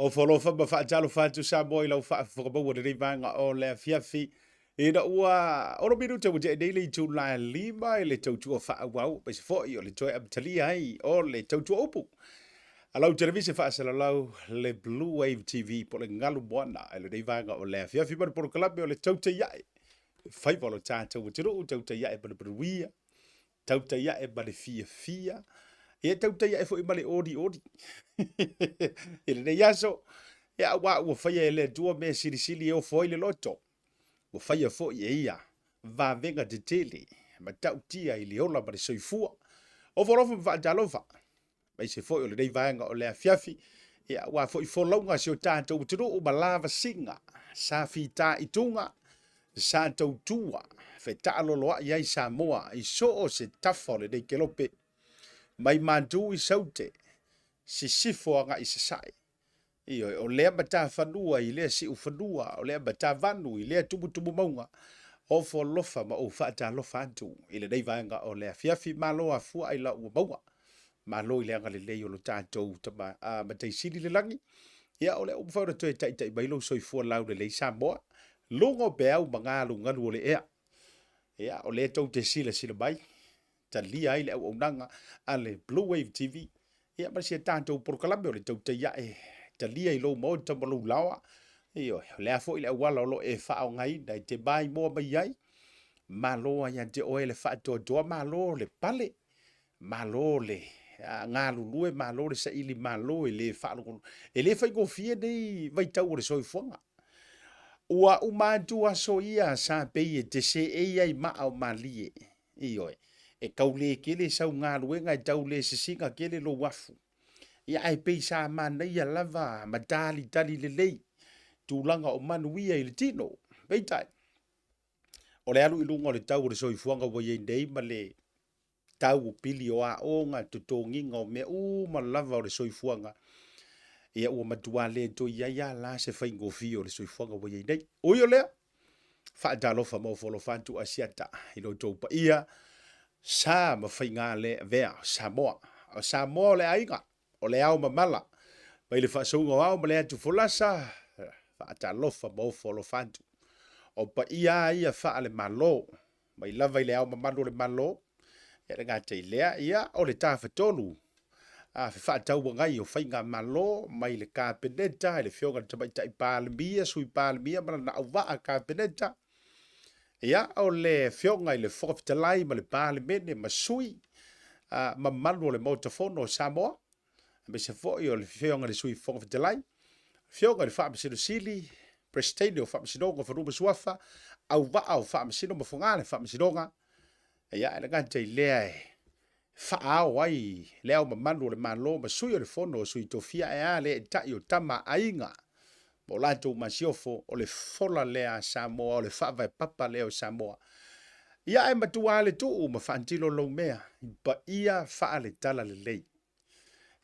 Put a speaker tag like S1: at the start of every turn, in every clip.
S1: Ofo alofa ma faatalofa atu Samoa i lau faafofoga maua i lenei vaega o le afiafi. Ina ua ono minute ua tea nei le itula e 5 i le tautua faaauau, aemaise foi o le toe amatalia ai o le tautua upu a lau televise faasalalau le Blue Wave TV po o le galu moana i lenei vaega o le afiafi ma le polokalame o le tautai ae faiva o lo tatou atunuu, tautai ae ma le manuia, tautai ae ma le fiafia, ia tautai ae foi ma le olioli i lenei aso, ia aua ua faia e le Atua mea silisili e ofo ai le loto, ua faia foi e ia vavega tetele matautia i le ola ma le soifua. Ofo alofa ma faatalofa, aemaise foi o lenei vaega o le afiafi, ia aua foi folauga a si o tatou atunuu ma lavasiga sa fitaituga, sa tautua fetaaloloai ai Samoa i so o se tafa o lenei kelope, mai Matu i Saute, sisifo agai i Sasae. Ioe, o lea matafanua i lea siufanua, o lea matavanu i lea tumutumumauga, ofo alofa ma ou faatalofa atu i lenei vaega o le afiafi. Malo afua i lau ua maua. Malo i le agalelei o lo tatou tama, a, Matai Sili i le lagi. Ia, o lea ua mafai ona toe taitai mai lou soifua laulelei Samoa, luga o peau ma galugalu o le ea. Ia, o lea tou te silasila mai, talia ai le auaunaga a le Blue Wave TV, ia ma si a tatou polokalame o le tautai ae talia i lou maota ma lou laoa. Ioe, o le a foi le auala o lo o e faaaogaina e te maimoa mai ai, malo lava ia te oe le faatoatoa, malo le pale, malo le galulue, malo le saili malo, e le faalogologo, e le faigofie nei vaitau o le soifuaga. Ua uma atu aso ia sa pei e te seei ai maa o malie. Ioe, e tau le tele sau galuega, e tau le sisina tele lou afu. Ia ae pei sa manaia lava ma talitali lelei tulaga o manuia i le tino. Peitai, o le alu i luga o le tau o le soifuaga ua i ai nei ma le tau o pili o aoga, totogiga o mea uma lava o le soifuaga, ia ua matua le toe i ai lava la se faigofie o le soifuaga ua i ai nei. Ui o lea, faatalofa ma ofo alofa atu Asiata i lo outou paia, sa ma faiga le avea o Samoa. O Samoa o le aiga, o le ao mamala, mai le faasouga o ao ma le atu folasa, faatalofa ma ofo alofa atu. O paia lava ia faale-Malo, mai lava i le Ao Mamalu o le Malo, ia le gata i lea, ia o le Tafatolu a Fefaatauagai o Faigamalo mai le Kapeneta i le Afioga i le Tamaitai Palemia, Sui Palemia ma lana auvaa Kapeneta, ia o le Afioga i le Fofoga Fetalai ma le Palemene ma sui mamalu o le Maota Fono o Samoa, aemaise foi o le Afioga i le Sui Fofoga Fetalai, Afioga i le Faamasino Sili, Peresetene o Faamasinoga o Fanua ma Suafa, auvaa o Faamasino ma Fogaa le Faamasinoga, ia e le gata i lea e faaao ai le Ao Mamalu o le Malo ma Sui o le Fono o Sui Tofia ae a le eetai o Tama a Aiga ma o latou masiofo, o le fola lea a Samoa, o le faavae papa lea o Samoa. Ia ae matua le tuu ma faatino lou mea i paia faale-talalelei.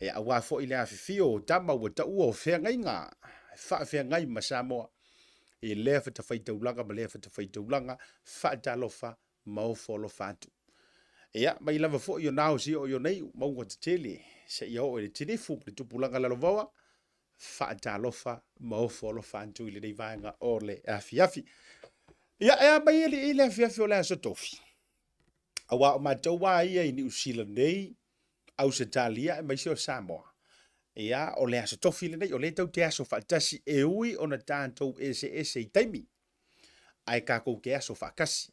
S1: E aua foi le afifio o tama ua taua o feagaiga e faafeagai ma Samoa i lea fatafaitaulaga ma lea fatafaitaulaga, faatalofa ma ofo alofa atu. Ia, mai lava foi o nao si o i ona iu, mauga tetele, seia oo i le tilifu ma le tupulaga lalovaoa, faatalofa ma ofo alofa atu i lenei vaega o le afiafi. Ia, e a mai alii i le afiafi o le Aso Tofi, aua o matou lava ia i Niu Sila nei, Ausetalia aemaise o Samoa, ia, o le Aso Tofi lenei, o lea tou te aso faatasi e ui ona tatou eseese i taimi, ae tatou te aso faatasi.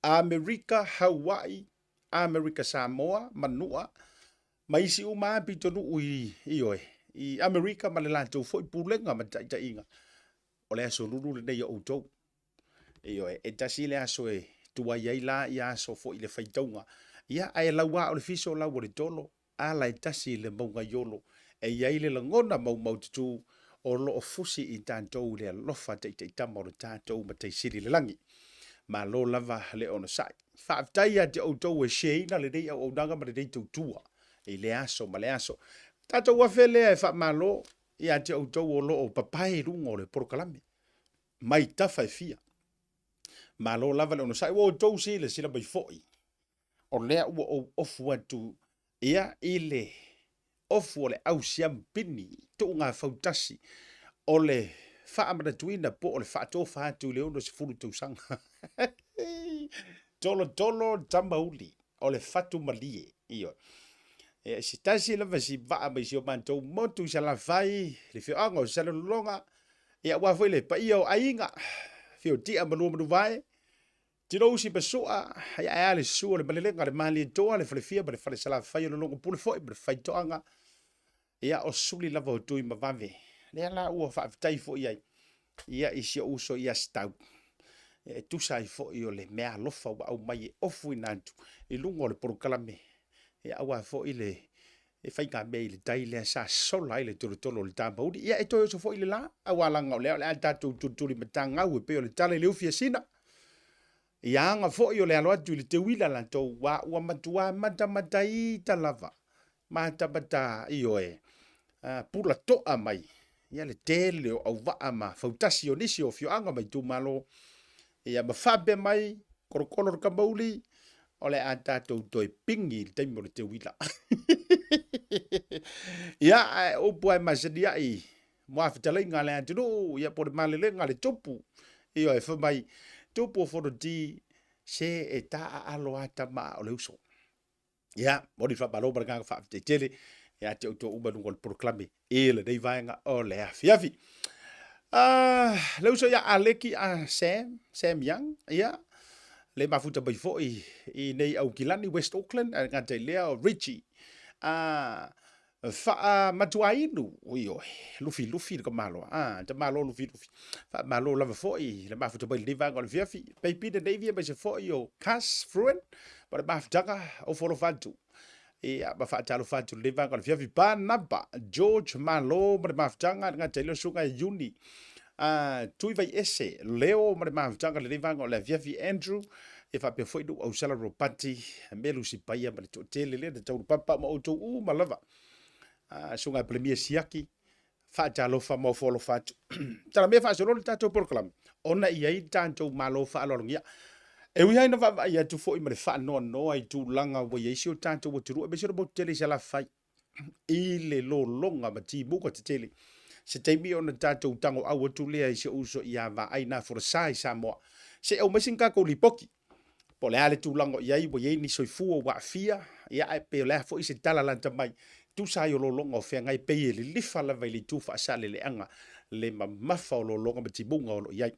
S1: Amerika, Hawaii, Amerika Samoa, Manua, ma isi uma lava pitonuu i, ioe, i Amerika ma le latou foi pulega ma taitaiga, o le aso lulu lenei o outou. Ioe, e tasi le aso e tuai ai la ia aso foi i le faitauga. Ia, ae lau lava o le fiso lau o le tolo, ala e tasi i le mauga-i-olo, e i ai le lagona maumaututu o lo o fusi i tatou i le alofa taitaitama o le tatou Matai Sili i le lagi. Malo lava le onosai. Faafetai ia te outou e share-ina lenei auaunaga ma lenei tautua i lea aso ma lea aso. Tatou afe lea e faamalo ia te outou o lo o papae i luga o le polokalame mai tafa e fia. Malo lava le onosai. Ua outou silasila mai foi o lea ua ou ofu atu ia i le Ofu o le au siamupini, tuugafautasi o le faamanatuina po o le faatofa atu i le 60 tausaga. Tolotolo Tamauli o le fatu malie. Ioe. E se tasi lava si vaa mai si o matou motu i Salafai, le afioaga o Salelologa, ia aua foi le paia o aiga, afio Tia ma lua Manuvae, Tilou si ma Sua, ia ae a le susu o le Malelega, le Malietoa, le Falefia ma le Fale Salafai o le Logopule foi ma le Faitoaga, ia o suli lava o Tuimavave. Lea la ua faafetai foi ai ia i si ou uso ia Stau, e tusa ai foi o le meaalofa ua aumai e ofuina atu i luga o le polokalame, ia aua foi le e faigamea i le tai lea sa sola ai le tolotolo o le tamauli. Ia e toe oso foi le la, aua laga o lea o le a tatou tulituli matagau e pei o le tala i le ufi a Sina. Ia aga foi o le alo atu i le teuila latou, ua ua matua matamataita lava, matamata, ioe, pula toa mai ia le tele o auvaa ma fautasi o nisi o afioaga ma itumalo, ia ma faapea mai, kolokolo le kamauli, o le a tatou toe pigi i le taimi o le teuila. Ia, ae upu ai masani ai muafetalaiga a le atunuu, ia po o le malelega a le tupu, ioe, fai mai, tupu o Fonoti, se e taaalo lava tama a o le uso. Ia, momoli le faamalo ma le agaga faafetai tele ia te outou uma i luga o le polokalame i lenei vaega o le afiafi. Le uso ia Aleki a Sam, Sam Young, ia, le mafuta mai foi i nei Aukilani, West Auckland, ae gata i lea o Richie. Faamatuainu, ioe, lufilufi le tamaloa, tamalo lufilufi. Faamalo lava foi le mafuta mai lenei vaega o le afiafi. Peipine Navy aemaise foi o Cass Fruin ma le mafutaga o Folofatu. Ia, ma faatalofa atu lenei vaega o le afiafi. Barnaba George Malo ma le mafutaga, le gata i lea o susuga e Iuni Tuivaiese Leo ma le mafutaga lenei vaega o le afiafi. Andrew, e faapea foi Lou Ausala Ropati, Melu Sipaia ma le toatele lea na taulupapa ma outou uma lava. Susuga e Palemia Siaki, faatalofa ma ofo alofa atu. Talamea faasolo le tatou polokalame, ona e i ai le tatou Malo faaaloalogia. E ui lava ina vaavaai atu foi ma le faanoanoa i tulaga ua i ai si o tatou atunuu, aemaise o le motu tele i Salafai, i le lologa ma timuga tetele. Se taimi ona tatou tagoau atu lea i si ou uso ia Vaai Nafolasa i Samoa, se i aumai sina tatou lipoti, po o le a le tulaga o i ai, ua i ai ni soifua ua aafia, ia ae pe o le a foi se tala lata mai, tusa ai o lologa o feagai, pei e lilifa lava i le itu faasaleleaga le mamafa o lologa ma timuga o lo o i ai.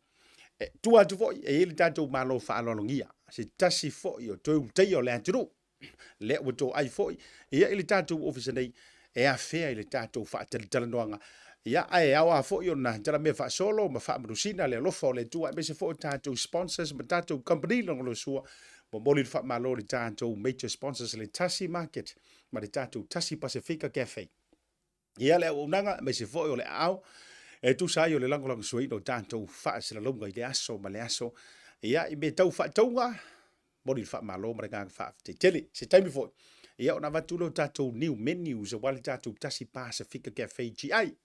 S1: E tua atu foi, e i ai le tatou Malo faaaloalogia, se tasi foi o toe ulutaia o le atunuu, lea ua toai foi ia i le tatou ofisa nei e afea i le tatou faatalatalanoaga. Ia, ae ao lava foi ona talamea faasolo ma faamanusina le alofa o le Atua, aemaise foi o tatou sponsors ma tatou kamupani lagolagosua. Momoli le faamalo i le tatou major sponsors, le Tasi Market ma le tatou Tasi Pasefika Cafe. Ia le auaunaga aemaise foi o le aao e tusa ai o le lagolagosuaina o tatou faasalalauga i le aso ma le aso. Ia, i mea tau faatauga, momoli le faamalo ma le agaga faafetai tele. Se taimi foi, ia ona avatu lea o tatou new menus aua le tatou Tasi Pasefika Cafe GI.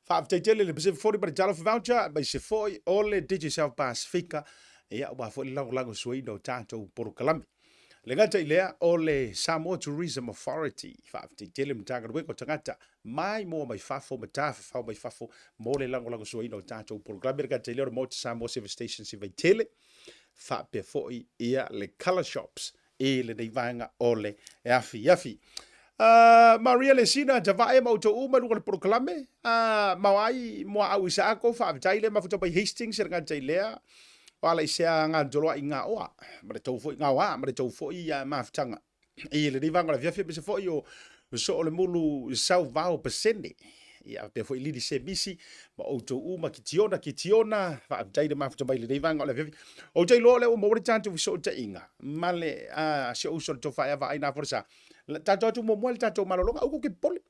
S1: Faafetai tele le Pacific 40 ma le Talofa Voucher, aemaise foi o le Digicel Pasefika, ia aua foi le lagolagosuaina o tatou polokalame. Le gata i lea, o le Samoa Tourism Authority, faafetai tele Matagaluega o Tagata Maimoa mai fafo ma tafafao mai fafo mo le lagolagosuaina o tatou polokalame. Le gata i lea, o le Maota Samoa Service Stations i Vaitele, faapea foi ia le Colour Shops i lenei vaega o le afiafi. Maria Lesina, Tavae ma outou uma i luga o le polokalame, Maoai Muaau Isaako, faafetai le mafuta mai Hastings, le gata i lea, o ala i sea gatoloai gaoa ma le tou foi gaoa ma le tou foi mafutaga i lenei vaega o le afiafi, aemaise foi o Soolemulu Sauvao Pasene, ia faapea foi Lili Semisi ma outou uma, Kitiona, Kitiona, faafetai le mafuta mai lenei vaega o le afiafi. Ou te iloa o lea ua maua le tatou fesootaiga ma le si ou uso le Tofa ia Vaai Nafolasa. Tatou atu muamua le tatou malologa, aua tou te popole.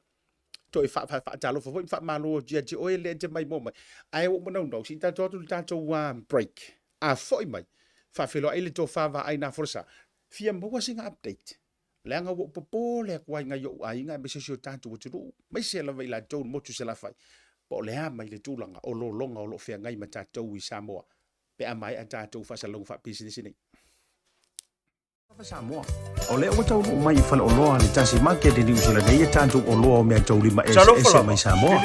S1: Toe faatalofa foi ma faamalo atu ia te oe lea e te maimoa mai. Ae ua ou manaunau, se i tatou atu le tatou break. A foi mai, faafeiloai le Tofa Vaai Nafolasa. Fia maua sina update. Leaga ua ou popole atu ai i nai ou aiga aemaise o si o tatou atunuu, aemaise lava i latou i le motu i Salafai, po o le a mai le tulaga o lologa o lo o feagai ma tatou i Samoa pe a maea tatou faasalalauga faapisinisi nei. Samoa. O lea ua taunuu mai i faleoloa le Tasi Market i Niu Sila nei e tatou oloa o meataulima eseese mai Samoa,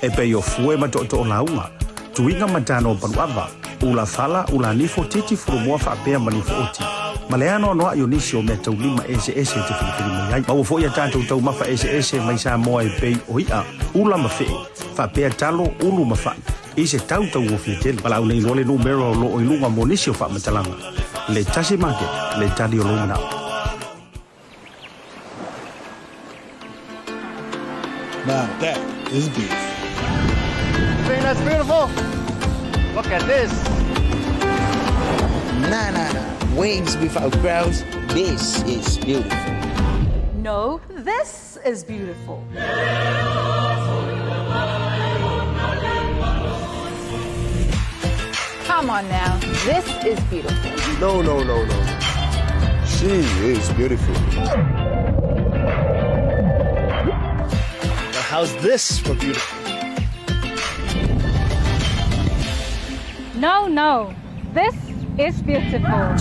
S1: e pei o fue ma tootoo lauga, tuiga ma tano paluava, ula fala, ula nifo, titi fulumoa faapea ma nifo oti, ma le anoanoai o nisi o meataulima eseese e te filifili mai ai. Maua foi a tatou taumafa eseese mai Samoa e pei o i'a, ula ma fee, faapea talo, ulu ma fai, i se tau taugofie tele. Valaau nei loa le numera o lo o i luga mo nisi o faamatalaga. Le Tasi Market, le tali o lou manao.
S2: Now that is beautiful.
S3: Think that's beautiful? Look at this.
S4: Nah, nah, nah. Wings without grouse. This is beautiful.
S5: No, this is beautiful.
S6: Come on now, this is beautiful.
S2: No, no, no, no. She is beautiful.
S3: Now how's this for beautiful?
S5: No, no, this is beautiful.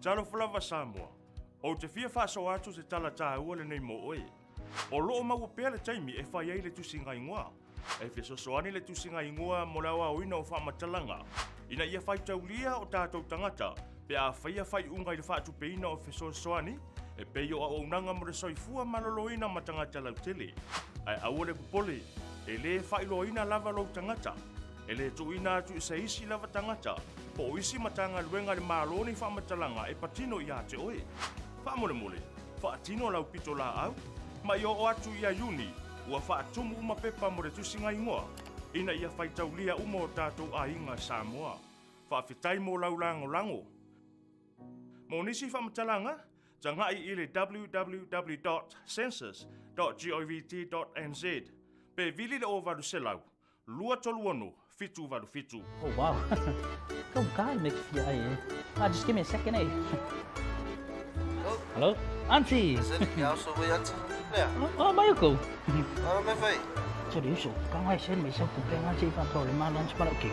S7: Talofa lava Samoa, ou te fia faasoa atu se tala tāua lenei mo oe. O loo maua pea le taimi e fai ai le tusiga igoa. E fesoasoani le tusiga igoa mo le aoaoina o faamatalaga ina ia faitaulia o tatou tagata pe a faia faaiuga i le faatupeina o fesoasoani e pei o auaunaga mo le soifua maloloina ma tagata lautele. Ae aua le popole, e lē faailoaina lava lou tagata. E lē tuuina atu i se isi lava tagata po o isi Matagaluega a le Malo ni faamatalaga e patino iā te oe. Faamolemole, faatino lau pitolaau ma i oo atu ia Iuni ua faatumu uma pepa mo le tusiga igoa ina ia faitaulia uma o tatou aiga Samoa. Faafetai mo lau lagolago. Mo nisi faamatalaga, taga'i i le www.census.govt.nz pe vili le 0800 236 787.
S8: Oh wow. Go guy make fia ai eh. Ah, just give me a second eh. Hello? Auntie. Oh, mai ko. 这里手刚开始没收股票，这方头你妈乱七八糟给。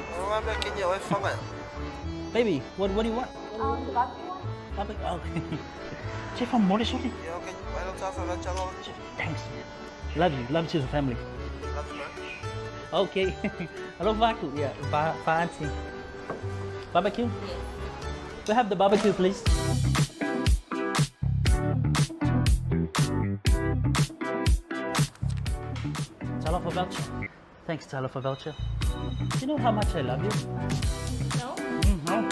S8: Baby, what do you want?
S6: The barbecue one?
S8: Barbecue. Okay. 这份没得说的。Thanks. Love you. Love to the family. Okay. Hello, Vaku. Yeah, Va Va auntie. Barbecue? We have the barbecue, please. Talofa voucher. Thanks, Talofa voucher. Do you know how much I love you?
S6: No.
S8: No.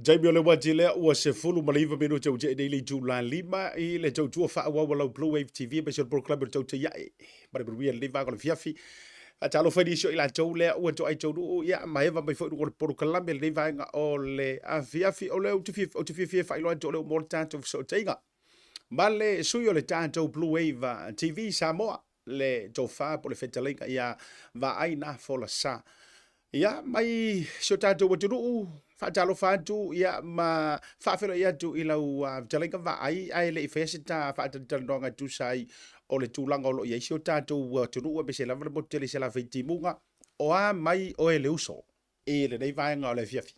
S1: Taimi o le uati lea ua 19 minute ua tea nei le itula 5 i le tautua faaauau a lau Blue Wave TV aemaise o le polokalame o le Tautai Ae ma le manuia lenei vaega o le afiafi. Faatalofa i nisi o i latou lea ua toai taunuu ia ma eva mai foi i luga o le polokalame lenei vaega o le afiafi. O lea ou te fiafia e faailoa atu o lea ua maua le tatou fesootaiga ma le sui o le tatou Blue Wave TV Samoa le tofa po o le fetalaiga ia Vaai Na Folasa. Ia, mai si o tatou atunuu, faatalofa atu ia ma faafeiloai atu i lau fetalaiga Vaai, ae le i faia se ta faatalatalanoaga e tusa ai o le tulaga o lo o i ai si o tatou atunuu aemaise lava le motu tele i Salafai Timuga, o a mai oe le uso i lenei vaega o le afiafi?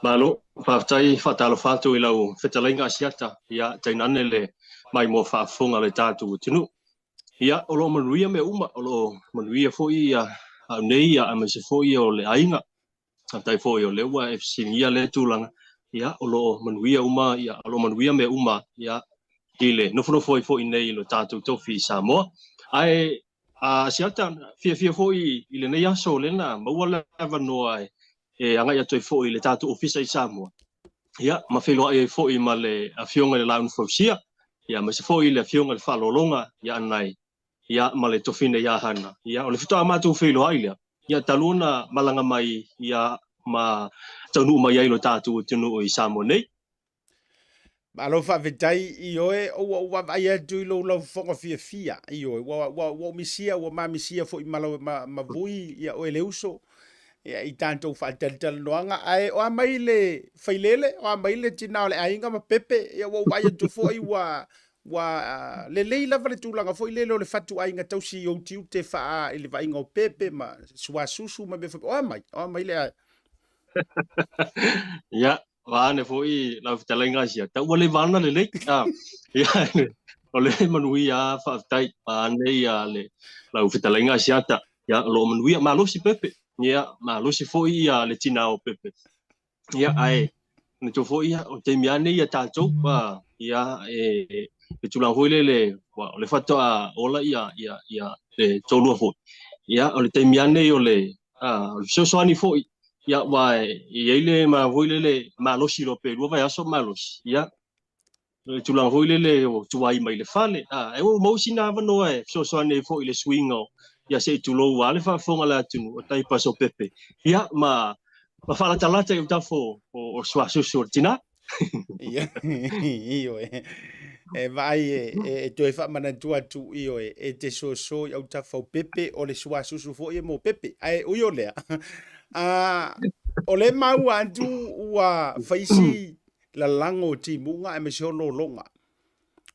S9: Malo, faafetai faatalofa atu i lau fetalaiga Asiata, ia tainane le maimoa faafofoga a le tatou atunuu. Ia, o lo o manuia mea uma, o lo o manuia foi ia au nei, ia aemaise foi o le aiga. Faafetai foi o lea ua e fesiligia lea tulaga, ia o lo o manuia uma, ia o lo o manuia mea uma, ia i le nofonofo ai foi nei i lo tatou tofi i Samoa. Ae Asiata, fiafia foi i lenei aso o lea na maua le avanoa e agai atu ai foi i le tatou ofisa i Samoa, ia, ma feiloai ai foi ma le Afioga i le Laau Fausia, ia, aemaise foi le Afioga i le Faaaloaloga ia Anai, ia, ma le Tofina ia Hana. Ia, o le faatoa matou feiloai lea, ia, talu ona malaga mai, ia, ma taunuu mai ai lo tatou atunuu i Samoa nei.
S1: Malo faafetai ioe o ua ou vaavaai atu i lou laufofoga fiafia, ioe, ua, ua, ua ou misia, ua ma misia foi ma, lau, ma, ma vui ia oe le uso, ia, i tatou faatalatalanoaga, ae o a mai le failele, o a mai le tina o le aiga ma Pepe, ia ua ou vaai atu foi ua, ua lelei lava le tulaga foi lele o le fatuaiga tausi i ou tiute faa i le vaaiga o Pepe ma suasusu ma mea faapea. O a mai, o a mai le
S9: Ia, vaeane foi lau fetalaiga Asiata, ua leva ana lelei. Ah, ia, o le manuia lava faafetai. Vaeane ia le lau fetalaiga Asiata. Ia, o lo o manuia, malosi Pepe. Ia, malosi foi ia le tina o Pepe. Ia, ae manatua foi ia, o le taimi lava nei a tatou, ah, ia, e, le tulaga foi lele, ua, o le faatoa ola ia, ia, ia, le toalua foi. Ia, o le taimi lava nei o le, ah, o le fesoasoani foi. Ia, aua e i ai le ma foi lele malosi loa pe lua vaiaso malosi. Ia, le tulaga foi lele o tuai mai le fale. Ah, e ua maua sina avanoa e fesoasoani ai foi i le suiga o, ia se i tulou lava le faafofoga a le atunuu, o taipasa o Pepe. Ia, ma, ma faalatalata i autafa o, o, o suasusu o le tina.
S1: Ia, ioe. E vaai e, e, e toe faamanatu atu, ioe, e te soso i autafa o Pepe, o le suasusu foi e mo Pepe. Ae ui o lea, a, o le maua atu ua faisi lalago o timuga aemaise o lologa.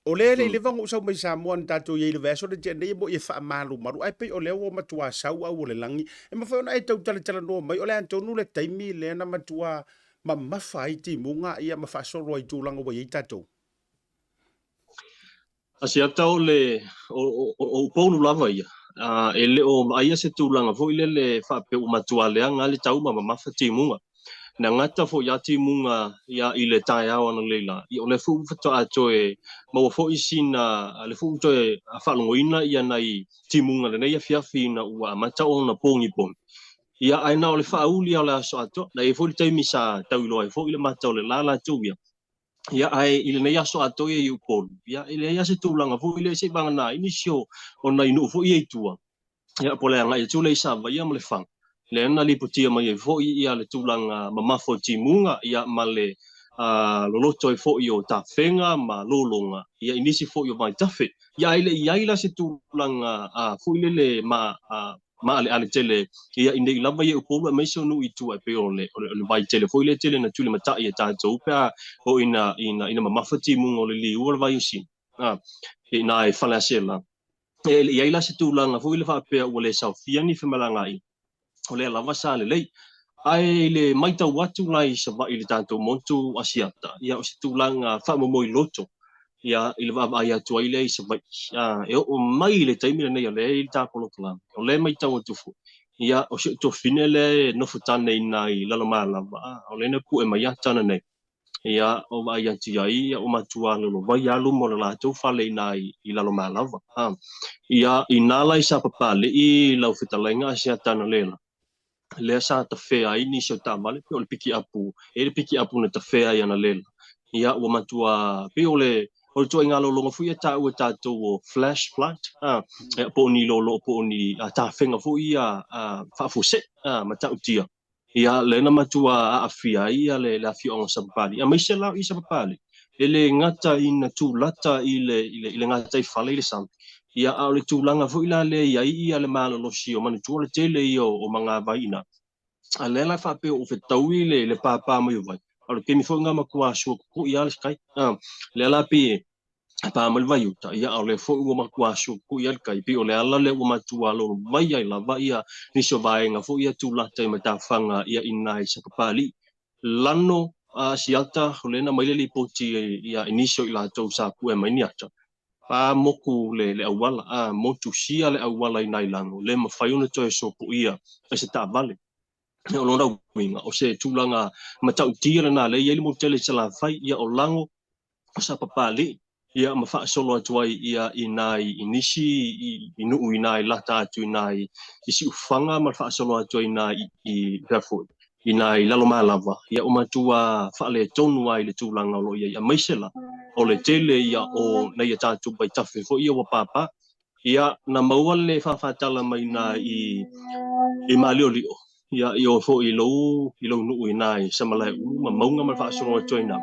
S1: O lea e le i leva ona ou sau mai Samoa na tatou i ai i le vaiaso na tea nei e moi e faamalumalu, ae pei o lea ua matua sau au o le lagi. E mafai ona e tau talatalanoa mai o le a tonu le taimi lea na matua mamafa ai timuga ia ma faasolo ai i tulaga ua i ai tatou?
S9: Asiata o le o, o, o Upolu lava ia, a, e le o vaaia se tulaga foi lele faapea ua matua leaga le tau ma mamafa timuga. Na gata foi ia timuga ia i le taeao analeila, ia o lea foi ua faatoa toe maua foi sina, lea foi ua toe faalogoina ia nai timuga lenei afiafi ina ua amata ona pogipogi. Ia ae na o le faauli lava o le aso atoa, na i ai foi le taimi sa tauiloa ai foi le mata o le la latou ia. Ia ae i lenei aso atoa ia i Upolu, ia e leai lava se tulaga foi lea seivagana ai nisi o nai nuu foi ia i tua. Ia, po o le agai atu lea i Savaia ma Lefaga, lea na lipotia mai ai foi ia le tulaga mamafa o timuga, ia ma le loloto ai foi o tafega ma lologa, ia i nisi foi o vaitafe. Ia ae le i i ai la se tulaga foi lele ma maaleale tele, ia i nei lava ia Upolu aemaise o nuu i tua e pei o le vai tele foi lea e tele na tulimatai e tatou pe a oo ina mamafa timuga o le liu o le vai o Sina, i ina i Faleaseela. E le i ai la se tulaga foi le faapea ua le saofia ni femalagaaiga, o lea lava sa lelei. Ae i le matau atu la i Savaii i le tatou motu Asiata, ia o se tulaga faamomoi loto ia i le vaavaai atu ai lea i Savaii. E oo mai i le taimi lenei o lea e i le ta polokalame, o lea e matau atu foi, ia o si ou tuafafine lea e nofo tane i ina i Lalomalava, o lea na pue mai ata nei. Ia, o vaai atu i ai, ia ua matua lolovai lava luma o le latou fale i ina i Lalomalava. Ia, inā la i Sapapalii lau fetalaiga Asiata Analela, lea sa tafea ai nisi o taavale, pei o le pikiapu, e i ai le pikiapu na tafea ai Analela. Ia, ua matua, pei o le, o le ituaiga lologa foi ia e taua e tatou o flash flood, po o ni lolo, po o ni tafega foi ia faafuasei, matautia. Ia, lea na matua aafia ai ia le afioaga o Sapapalii, aemaise la i Sapapalii, e le gata ina tulata i le, i le, i le gataifale i le sami, ia, a o le tulaga foi la lea e i ai ia le malolosi o manatua le tele ia o magavai i ina. A lea la e faapea ua fetaui le, le pāpā mai o vai, a o le taimi foi lena matua sua kukui lava le kai. A, lea la pei e pā mai le vaiuta, ia a o lea foi ua matua suakui ai le kai, pei o le ala lea ua matua lolomai ai lava ia nisi o vaega foi ia tulata i matafaga ia i nai Sapapalii. Lano a Asiata, o lea na aumai le lipoti ia i nisi o i latou sa pue mai ni ata, pā moku le le auala, a motu sia le auala i nai Lano, le mafai ona toe sopoia e se taavale. O lona uiga, o se tulaga matautia lena lea e i ai le motu tele i Salafai, ia o Lago, o Sapapalii, ia ma faasolo atu ai ia i nai i nisi i nuu i nai lata atu i nai i Siufaga ma le faasolo atu ai i nai i pea foi i nai Lalomalava, ia ua matua faaletonu ai le tulaga o lo o i ai, aemaise la o le tele ia o nai a tatou vaitafe foi ia ua pāpā. Ia, na maua le faafatala mai ina i i Maaliolio, ia, i o foi i lou, i lou nuu ina i Samalaeulu ma Mauga ma le faasolo atu ai ina.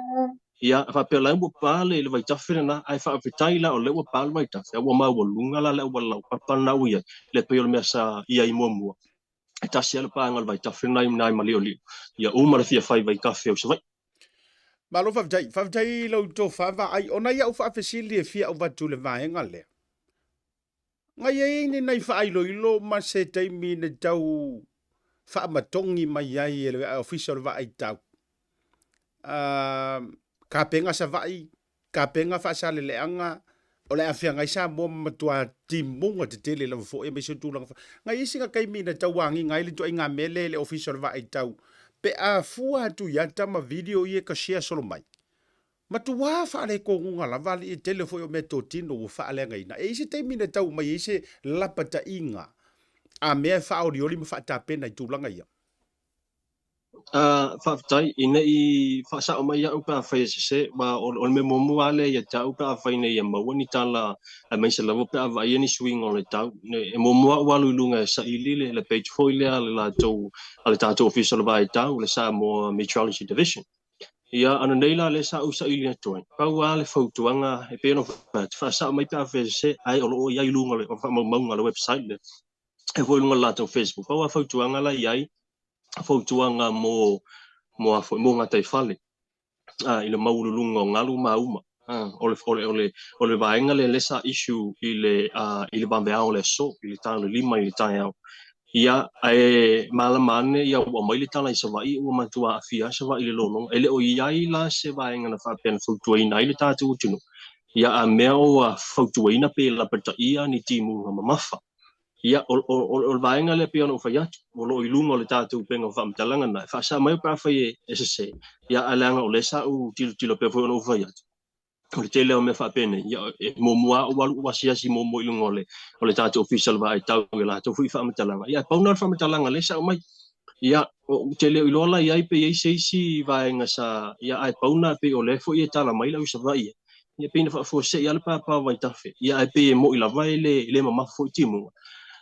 S9: Ia, faapea la ua pa le vaitafe lena, ae faafetai la o lea ua pa le vaitafe, a ua maualuga la le auala laupapa lena ua i ai, le pei o le mea sa i ai muamua. E tasi lava le paga o le vaitafe lena i ina i Maliolio, ia uma le fia fai vaitafe o Savaii.
S1: Malo faafetai. Faafetai i lau tofa vaai. Ona i au faafesili e fia avatu i le vaega lea. Na i ai ni nai faailoilo ma se taimi na tau faamatogi mai ai e le Ofisa o le Vaai Tau, Kapenga Savaii, Kapenga Faasaleleaga, o le a feagai Samoa ma matua timuga tetele lava foi aemaise o tulaga fa... Na i ai sina taimi na tau agiga ai le ituaiga mea lea i le Ofisa o le Vaai Tau pe a fua atu i ata ma video ia e kashea solo mai. Matua faaletonuga lava alii e tele foi o meatotino ua faaleagaina. E i ai se taimi na tau mai ai se lapataiga a mea e faaolioli ma faatapena i tulaga ia?
S9: Faafetai, ina i faasao mai au pe afai e sese, aua o le mea muamua lava lea ia te au pe afai ina ia maua ni tala aemaise lava pe a vaaia ni suiga o le tau. E muamua au alu i luga e saili le page foi lea a le latou, a le tatou Ofisa o le Vaitau, le Samoa Meteorology Division. Ia, ano nei la lea sa ou saili atu ai, pau lava le fautuaga e pei ona fai atu, faasao mai pe afai e sese, ae o lo o i ai i luga o faamaumauga a le website lea, e foi i luga o le latou Facebook. Pau lava fautuaga la e i ai, fautuaga mo, mo a foi, mo gataifale, i le maualuluga o galu ma auma. O le, o le, o le, o le vaega lea lea sa issue i le, i le vaveao o le aso, i le ta o le 5 i le taeao. Ia, ae malama ane ia ua aumai le tala i Savaii ua matua aafia ai Savaii i le lologa. E le o i ai la se vaega na faapea na fautuaina ai le tatou atunuu, ia a mea ua fautuaina pe lapataia ni timuga mamafa. Ia, o, o, o le vaega lea pei ona ou fai atu, o lo o i luga o le tatou upega o faamatalaga na, e faasao mai pe afai e sese, ia, ae leaga o lea sa ou tilotilo pea foi ona ou fai atu, o le tele o mea faapenei, ia, e muamua lava ou alu ou asiasi muamua i luga o le, o le tatou Ofisa o le Vaai Tau i a latou foi faamatalaga. Ia, e pau lena o le faamatalaga lea sa aumai. Ia, ou te le o iloa la i ai pe i ai se isi vaega sa, ia, ae pau lena pei o lea foi e tala mai le au Savaii, ia pei na faafuasei lava le papa o Vaitafe, ia ae pei e moni lava e le, e le mamafa foi timuga.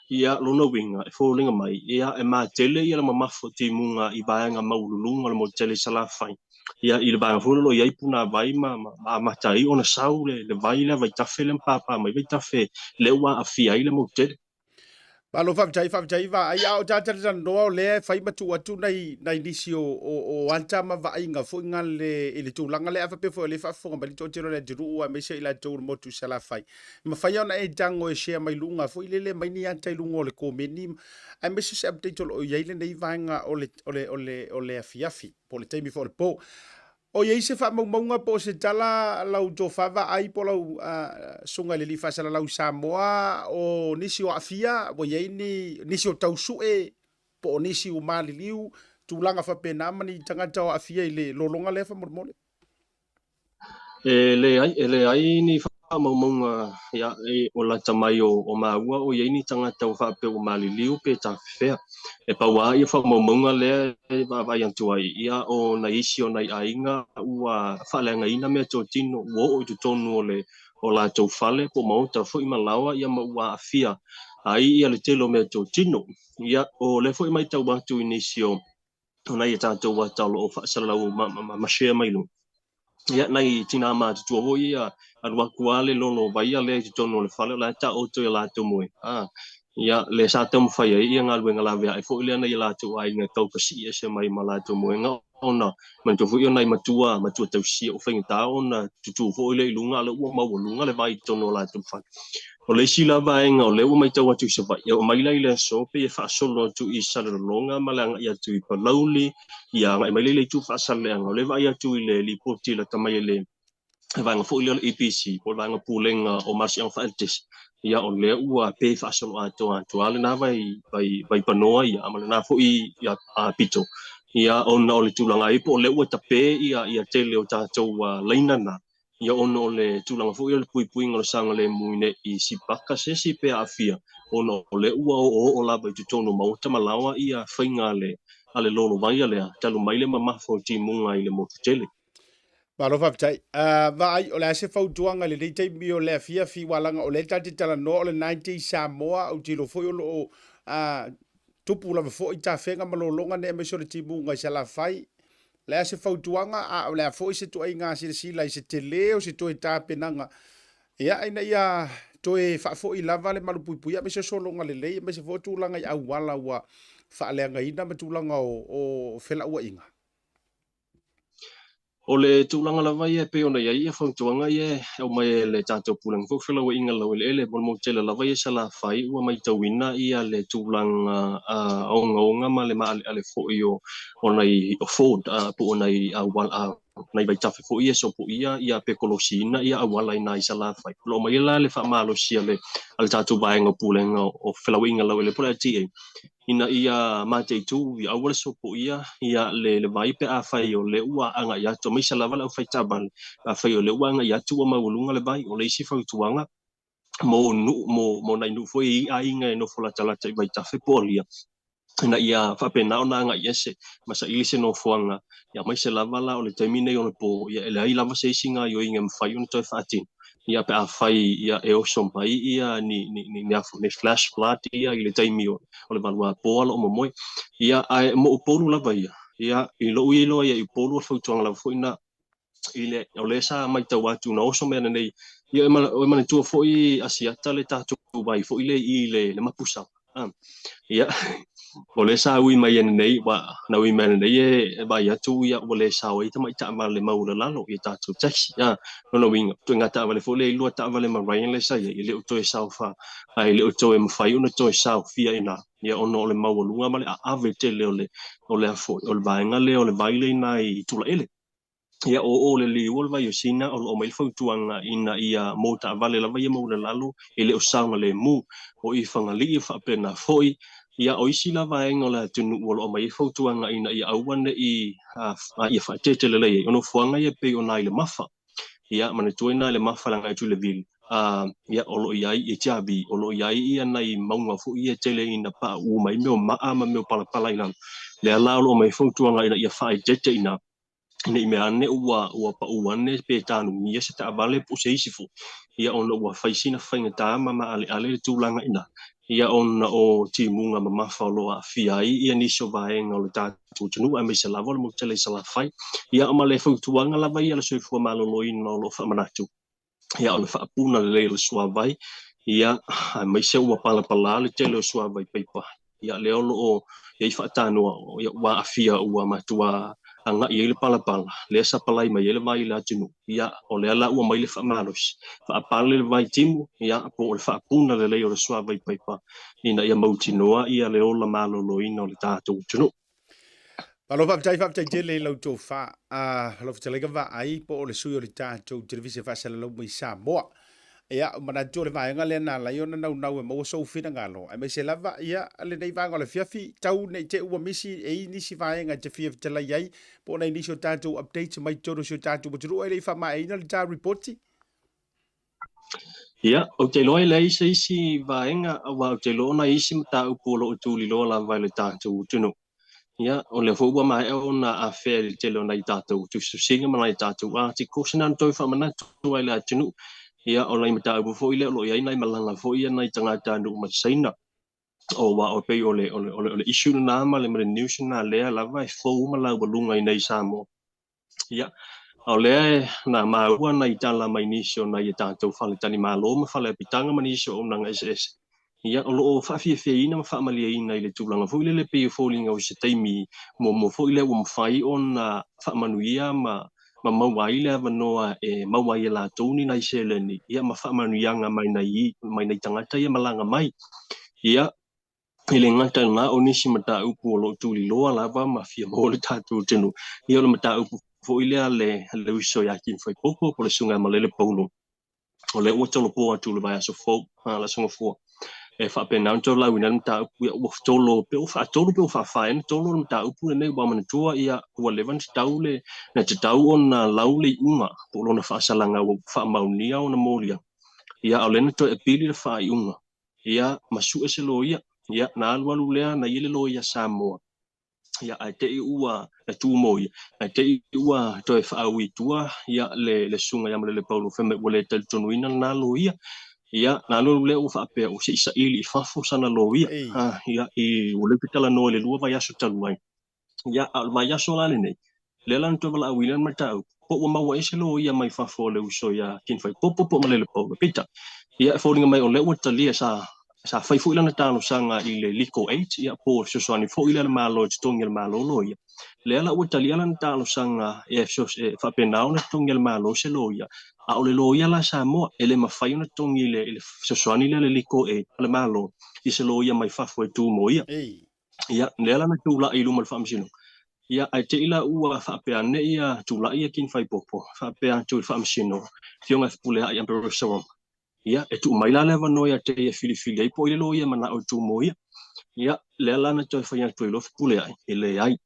S9: Ia, lona uiga, e foliga mai, ia, e matele ia le mamafa o timuga i vaega maualuluga o le motu tele i Salafai, ia, i le vaega foi o lo o i ai punavai ma, ma, ma amata ai ona sau le, le vai lea Vaitafe lea ma papa mai Vaitafe lea ua aafia ai le motu tele.
S1: Malo faafetai, faafetai vaai, a o tata talanoa o lea e fai ma tuu atu nai, nai nisi o, o, o ata ma vaaiga foi ngale i le tulaga lea, a faapea foi o lea e faafofoga mai le toatele o le atunuu aemaise i latou o le motu i Salafai. E mafai ona e tago e share mai luga foi lele mai ni ata i luga o le komeni, aemaise se update o lo o i ai lenei vaega o le, o le, o le, o le afiafi, po o le taimi foi o le po. O i ai se faamaumauga po o se tala lau tofa vaai po o lau susuga i le alii faasalalau i Samoa o nisi o aafia, ua i ai ni nisi o tau sue po o nisi ua maliliu, tulaga faapena ma ni tagata o aafia i le lologa lea faamolemole?
S9: E leai, e leai ni faamaumauga ia, e, o lata mai o, o maua o i ai ni tagata ua faapea ua maliliu pe tafefea. E pau lava ia faamaumauga lea e vaavaai atu ai, ia o nai isi o nai aiga ua faaleagaina meatotino ua oo i totonu o le o latou fale po o maota foi ma laoa ia ma ua aafia ai ia le tele o meatotino. Ia o lea foi e matau atu i nisi o o nai a tatou ata o lo o faasalalau ma, ma, ma share mai luga. Ia, nai tinā matutua foi ia, alu atu lava le lolo vaia lea i totonu o le fale, o la e taoto i a latou moe. A, ia, lea sa taumafai ai ia galuega laveai foi lea nai a latou aiga e tau pasii ese mai ma latou moega, ona manatua foi o nai matua, matua tausia ua faigata ona tutū foi lea i luga, a o lea ua maualuga le vai i totonu o latou fale. O le isi la vaega o lea ua matau atu i Savaii, e oo mai la i le aso pei e faasolo atu i Salelologa ma le agai atu i Palauli, ia agai mai lea i le itu Faasaleleaga. O lea e vaai atu i le lipoti lata mai e le vaega foi lea o le EPC, po o le vaega pulega o malosiaga faaeletise, ia o lea ua pe faasolo atoa atu lava lena vai, vai, vai panoa ia, ma lena foi ia, pito, ia ona o le tulaga ai po o lea ua tape ia, ia tele o tatou laina na, Ia ona o le tulaga foi o le puipuiga o le saogalemu i ne i sipaka se isi pe aafia, ona o lea ua oooo lava i totonu o maota ma laoa ia faiga a le a le lolo vaia lea talu mai le mamafa o timuga i le motu tele.
S1: Malo faafetai. Vaai, o le a se fautuaga i lenei taimi o le afiafi aua leaga o lea ta te talanoa o le 90 Samoa, ou te iloa foi o lo o tupu lava foi tafega ma lologa nei aemaise o le timuga i Salafai. le a se fautuaga, a o le a foi se tuaiga silasila i se tele o se toe tapenaga, ia, ina ia toe faafoi lava le malupuipuia aemaise o sologa lelei aemaise foi o tulaga i auala ua faaleagaina ma tulaga o felauaiga?
S9: O le tulaga lava ia e pei ona i ai fautuaga ia e aumai e le tatou Pulega foi o Felauaiga Laueleele mo le motu tele lava ia i Salafai ua maitauina ia le tulaga ogaoga ma le maaleale foi o nai ford po o nai auala nai vaitafe foi ia e sopoia ia pe kolosiina ia auala i ina i Salafai. O lo o aumai la le faamalosi a le tatou vaega o Pulega o Felauaiga Laueleele po o le LTA ina ia mataitu, ia aua le sopoia ia le vai pe afai o lea ua agai atu, aemaise lava le aufai taavale, pe afai o lea ua agai atu ua maualuga le vai. O le isi fautuaga mo nuu, mo nai nuu foi e i ai aiga e nofo latalata i vaitafe po o alia, ina ia faapena ona agai ese ma saili se nofoaga, ia aemaise lava la o le taimi nei o le po, ia e leai lava se isi gaoioiga e mafai ona toe faatino. Ia pe afai ia e oso mai ia ni ni ni ni ni flash flood ia i le taimi o le valuapo a lo o momoe. Ia ae mo Upolu lava ia, ia i lou iloa ia i Upolu o le fautuaga lava foi na i le o lea sa matau atu na oso mai ananei ia e manatua foi Asiata le tatou vai foi lea i le Mapusaga. Ia, o lea sa ui mai ananei, ua na ui mai ananei e vaai atu ia ua le sao ai tamai taavale maualalalo i tatou taxi. Lona uiga, ituaiga taavale foi lea e lua taavale ma Ryan lea sa i ai, e le o toe sao fa, e le o toe mafai ona toe saofia i ina, ia ona o le maualuga ma le aave tele o le o le o le vaega lea o le vai lea i ina i Tulaele. Ia, o o le liu o le vai o Sina, o lo o aumai le fautuaga ina ia mo taavale lava ia maulalalo e le o saogalemu. O i Fagalii e faapena foi. Ia, o isi la vaega o le atunuu o lo o aumai ai fautuaga ina ia aua ne i ia faateete lelei ai. O nofoaga ia e pei ona i le Mafa. Ia, manatua i ina i le Mafa le agai atu i le Vili, ia, o lo o i ai i Tiavi, o lo o i ai ia nai mauga foi ia e tele ina pauu mai mea o maa ma mea o palapala i lalo. Lea la o lo o aumai ai fautuaga ina ia faaeteete i ina. Ne i mea ane ua pau ane pe tanumia se taavale po o se isi foi, ia ona ua fai sina faigata ma maaleale le tulaga i ina, ia ona o timuga mamafa o lo o aafia ai ia nisi o vaega o le tatou atunuu aemaise lava o le motu tele i Salafai. Ia ma le fautuaga lava ia a le soifua maloloina o lo o faamanatu, ia o le faapuna lelei o le suavai, ia aemaise ua palapala le tele o suavai paipa, ia lea o lo o i ai faatanoa, ia ua aafia ua matua agai ai le palapala, lea sapalai mai ai le vai i le atunuu, ia o lea la ua mai le faamalosi, faapale le vai timu, ia po o le faapuna lelei o le suavai paipa, ina ia mautinoa ia le ola maloloina o le tatou atunuu.
S1: Malo faafetai, faafetai tele i lau tofa, lau fetalaiga Vaai, po o le sui o le tatou televise faasalalau mai Samoa. Ia, manatu o le vaega lea na ala ai ona naunau e maua sou finagalo, aemaise lava, ia, lenei vaega o le afiafi, tau ne i te i ua misi e i nisi vaega e te fia fetalai ai, po o nai nisi o tatou updates mai totonu o si o tatou atunuu ae le i faamaeaina le ta ripoti.
S9: Ia, ou te iloa e leai se isi vaega, aua ou te iloa o nai isi mataupu o lo o tuliloa lava e le tatou atunuu. Ia, o lea foi ua maea ona afea i le tele o nai tatou tusitusiga ma nai tatou articles, na ona toe faamanatu lava i le atunuu. Ia, o nai mataupu foi lea o lo o i ai nai malaga foi a nai tagatanuu mai Saina. Aua e pei o le, o le, o le issue lena ma le, ma le news lena lea lava e fou ma laualuga i inei i Samoa. Ia, a o lea e na maua nai tala mai nisi o nai a tatou faletalimalo ma faleapitaga ma nisi o auaunaga eseese, ia, o lo o faafiafiaina ma faamalieina i le tulaga foi lele pei e foliga o se taimi muamua foi lea ua mafai ona faamanuia ma ma maua ai le avanoa e maua ai e latou ni nai seleni, ia, ma faamanuiaga mai nai mai nai tagata ia malaga mai. Ia, E le gata i lena, o nisi mataupu o lo o tuliloa lava ma fia maua le tatou atunuu, ia o le mataupu foi lea a le uso ia Kim Faipopo po o le Susuga ia Malele Paulo, o lea ua tolopo atu i le vaiaso fou, le Aso Gafua, e faapena ona tolaulauina ai le mataupu, ia ua tolo pe ua faatolu pe ua faafa ea ona tolo le mataupu lenei, ua manatua ia ua leva ona tatau le na tatau ona lau le iuga po o lona faasalaga ua faamaonia ona molia, ia a o lea na toe apili le faaiuga. Ia, ma sue se loia. Ia, na alualu lea, na i ai le loia Samoa. Ia, ae te i ua na tu mo ia. Ae te i ua toe faaui i tua, ia, le, le susuga ia Malele Paulo fai mai ua le talitonuina lena loia. Ia, na alualu lea ua faapea ua se i saili i fafo sana loia. Ha, ia, i, ua leva talanoa i le 2 vaiaso talu ai. Ia, a o le vaiaso la lenei, Lea la na toe valaauina le mataupu, po ua maua ai se loia mai fafo o le uso ia Ken Faipopo po o Malele Paulo. Peitai, ia e foliga mai o lea ua talia, sa sa fai foi lana talosaga i le Legal Aid, ia po o le fesoasoani foi lea a le Malo e totogi e le Malo loia. Lea la ua talia lana talosaga e e faapena ona totogi e le Malo se loia, a o le loia la Samoa, e le mafai ona totogi i le i le fesoasoani lea a le Legal Aid a le Malo i se loia mai fafo e tu mo ia. Ia, lea la na tulai i luma o le Faamasinoga. Ia, ae te i la ua faapea ane ia tulai ia King Faipopo, faapea atu i le Faamasino, Afioga e Fepuleai Emperor Roma. Ia, e tuu mai la le avanoa ia te ia e filifili ai po o ai le loia e manao e tu mo ia. Ia, lea la na toe fai atu ai loa Fepuleai, e leai.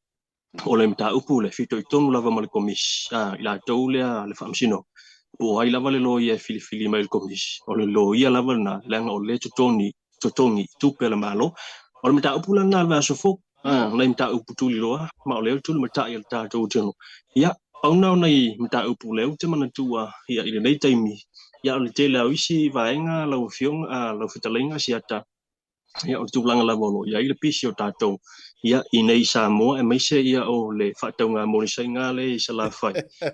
S9: O le mataupu lea, e fitoitonu lava ma le Komisi, a, i latou lea le Faamasinoga, po o ai lava le loia e filifili mai e le Komisi, o le loia lava lena, leaga o lea e totogi, totogi i tupe a le Malo. O le mataupu la lena i le vaiaso fou, a, nai mataupu tuliloa, ma o lea o le tulimatai a le tatou atunuu. Ia, pau lena o nai mataupu lea ou te manatua, ia, i lenei taimi, ia, o le tele lava o isi vaega lau Afioga, a, lau Fetalaiga Asiata, ia o le tulaga lava o lo o i ai le pisi o tatou ia i nei i Samoa aemaise ia o le faatauga molisaiga lea i Salafai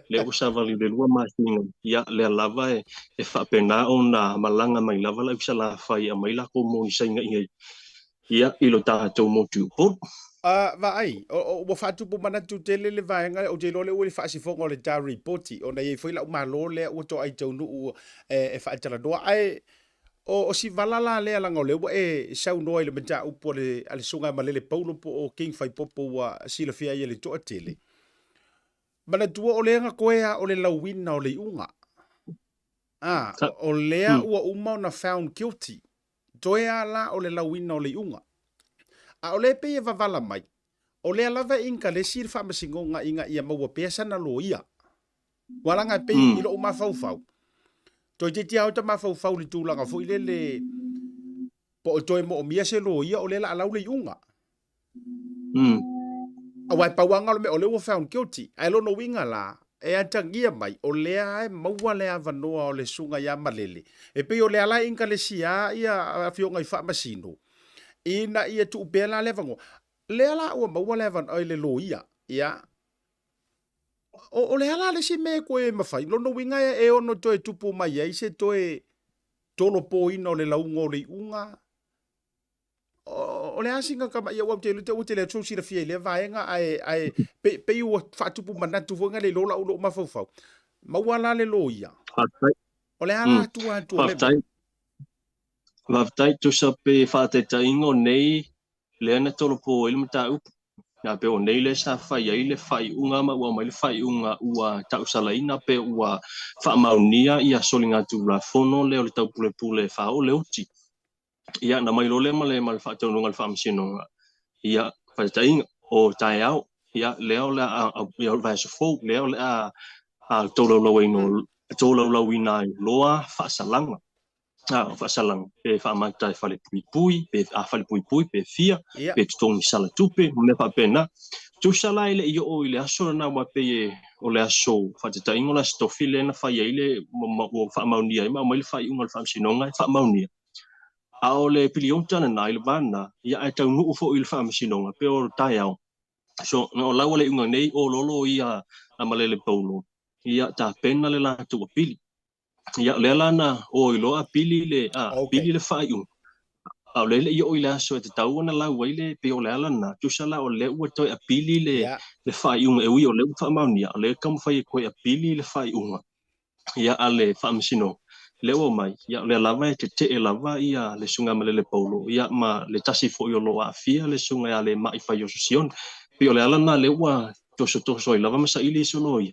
S9: lea ua savali i le 2 masina ia lea lava e, e faapena ona malaga mai lava le au Salafai e aumai lakou molisaiga i nei ia i lo tatou motu i Upolu.
S1: Vaai, ua faatupu manatu tele le vaega lea, ou te iloa lea ua i le faasifoga o le ta ripoti, ona e i ai foi lau malo lea ua toai taunuu e faatalanoa. Ae O si vala la lea leaga o lea ua e saunoa i le mataupu a le, a le Susuga ia Malele Paulo po o King Faipopo ua silafia ai e le toatele. Manatua o lea na toe a o le lauina o le iuga. A, o lea ua uma ona found guilty. Toe a la o le lauina o le iuga. A o lea e pei e vavala mai, o lea lava e inkalesi le faamasinoga ina ia maua pea sana loia. Ua laga e pei i lou mafaufau. Toeitiiti lava ota mafaufau i le tulaga foi lele po o toe moomia se loia o lea la a lau le iuga. Aua e pau lava o le mea o lea ua found guilty. Ae lona uiga la, e atagia mai o lea e maua le avanoa o le susuga ia Malele. E pei o lea la e inakalesia ia afioga i faamasino ina ia tuu pea la le avanoa. Lea la ua maua le avanoa i le loia. Ia, O le a la le isi mea e toe mafai? Lona uiga e ono toe tupu mai ai se toe tolopoina o le lauga o le iuga? O le a sina tama ia ua te ua tele atu sou silafia i lea vaega ae ae pei ua faatupu manatu foi le iloa lau lou mafaufau. Maua la le loia.
S9: Faafetai.
S1: O le a la tua atu o le
S9: mea? Faafetai. Tusa pe faataitaiga o nei lea na tolopo ai le mataupu. Ia, pe o nei lea sa fai ai le faaiuga ma ua aumai le faaiuga ua tausalaina pe ua faamaonia ia soligatulafono lea o le taupulepule e faaoo le oti. Ia, na aumai loa lea ma le, ma le faataunuuga a le Faamasinoga, ia, faataitaiga, o taeao, ia, lea o le a, ia, o le vaiaso fou, lea o le a tolaulauina, tolaulauina ai loa faasalaga. A, faasalaga, pe faamata e falepuipui, pe a falepuipui, pe fia, pe totogi sala tupe, ma mea faapena. Tusa la e le i oo i le aso lena, aua pei e, o le aso faataitaiga o le aso Tofi lea na fai ai le, ua faamaonia ai ma aumai le faaiuga a le Faamasinoga e faamaonia. A o le piliota lena i le va lena, ia ae taunuu foi i le Faamasinoga, pe o le taeao. So, na o lau a le iuga nei, ololo ia a Malele Paulo, ia tapena le latou apili. Ia, lea la na o ai loa apili le, a, apili le faaiuga. A o lea e le i oo i le aso e tatau ona lau ai le, pei o le ala lena, tusa la o lea ua toe apili le, le faaiuga, e ui o lea ua faamaonia, o lea e taumafai e toe apili le faaiuga, ia, a le Faamasinoga. Lea ua omai, ia, o lea lava e tetee lava ia le Susuga ia Malele Paulo, ia, ma le tasi foi o lo o aafia le Susuga ia Lemai Faioso Sione. Pei o le ala lena lea ua tosotoso ai lava ma saili ai se loia.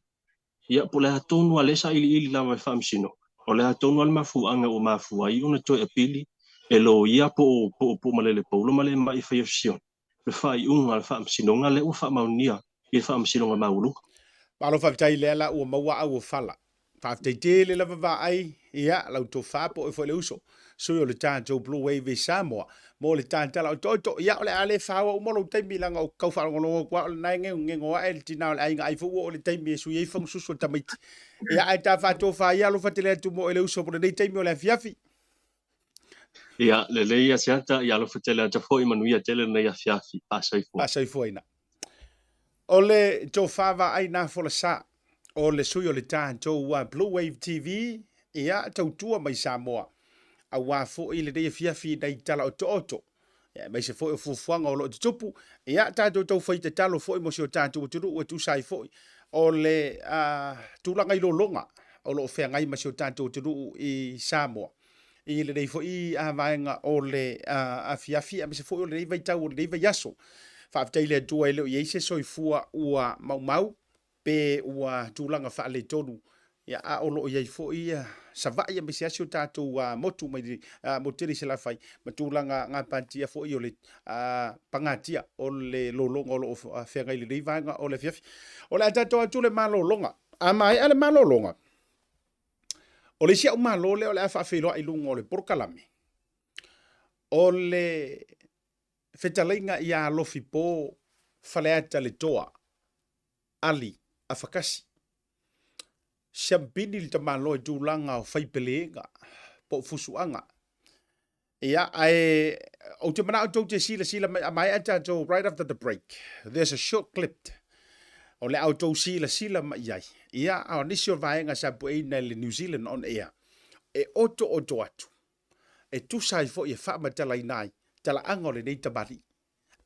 S9: Ia, po o le a tonu lava lea sailiili lava e faamasino, o le a tonu lava le mafuaaga ua mafua ai ona toe apili e loia po o, po o, po o Malele Paulo ma Lemai Faioso Sione le faaiuga a le Faamasinoga lea ua faamaonia i le Faamasinoga Maualuga.
S1: Malo faafetai lea la ua maua au o fala. Faafetai tele lava vaai, ia, lau tofa po oe foi le uso, sui o le tatou Blue Wave i Samoa, mo le tatala otooto. Ia, o le a le faoa uma lou taimi leaga o tau faalogologo atu lava o lena e gegogego ae le tina o le aiga ai foi ua oo i le taimi e sui ai fagasusu o tamaiti. Ia, ae ta faatofa ia alofa tele atu mo oe le uso mo lenei taimi o le afiafi.
S9: Ia, lelei Asiata, ia alofa tele atu foi, manuia tele lenei afiafi. Faasoifua.
S1: Faasoifuaina. O le tofa vaai na folasa o le sui o le tatou Blue Wave TV, ia tautua mai Samoa aua foi lenei afiafi nai tala otooto, ia aemaise foi o fuafuaga o lo o tutupu, ia tatou taufai tatalo foi mo si o tatou atunuu e tusa ai foi o le tulaga i lologa o lo o feagai ma si o tatou atunuu i Samoa i lenei foi vaega o le afiafi aemaise foi o lenei vaitau o lenei vaiaso. Faafetai i le Atua e le o i ai se soifua ua maumau pe ua tulaga faaletonu, ia, a o lo o i ai foi Savaii aemaise lava si o tatou motu mai le motu tele i Salafai ma tulaga gapatia foi o le pagatia o le lologa o lo o feagai i lenei vaega o le afiafi. O le a tatou atu le malologa. A maea le malologa, o le isi au malo lea o le a faafeiloai i luga o le polokalame, o le fetalaiga ia Alofipo Faleata Letoa Ali Afakasi. Siampini le tamaloa i tulaga o faipelega po o fusuaga. Ia, ae ou te manao tou te silasila mai, a maea tatou right after the break, there's a short clip o le a outou silasila mai i ai. Ia, a o nisi o vaega sa pueina e le New Zealand on Air, e otooto atu, e tusa ai foi e faamatalaina ai talaaga o lenei tamalii.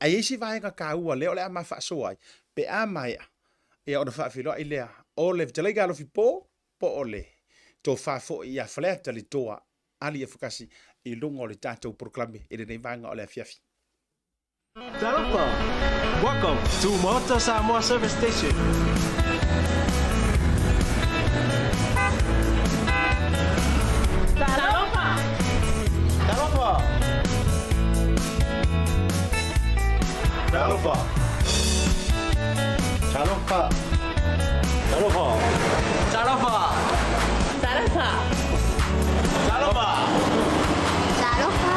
S1: Ae i ai isi vaega taua lea o le a ma faasoa ai, pe a maea, ia ona faafeiloai lea o le fetalaiga Alofipo po o le tofa foi ia Faleata le Toa Ali Afakasi i luga o le tatou polokalame i lenei vaega o le afiafi.
S10: Talofa! Welcome to Maota Samoa Service Station.
S6: Talofa!
S3: Talofa! Talofa! Talofa! Talofa!
S8: Talofa!
S6: Talofa!
S3: Talofa!
S6: Talofa!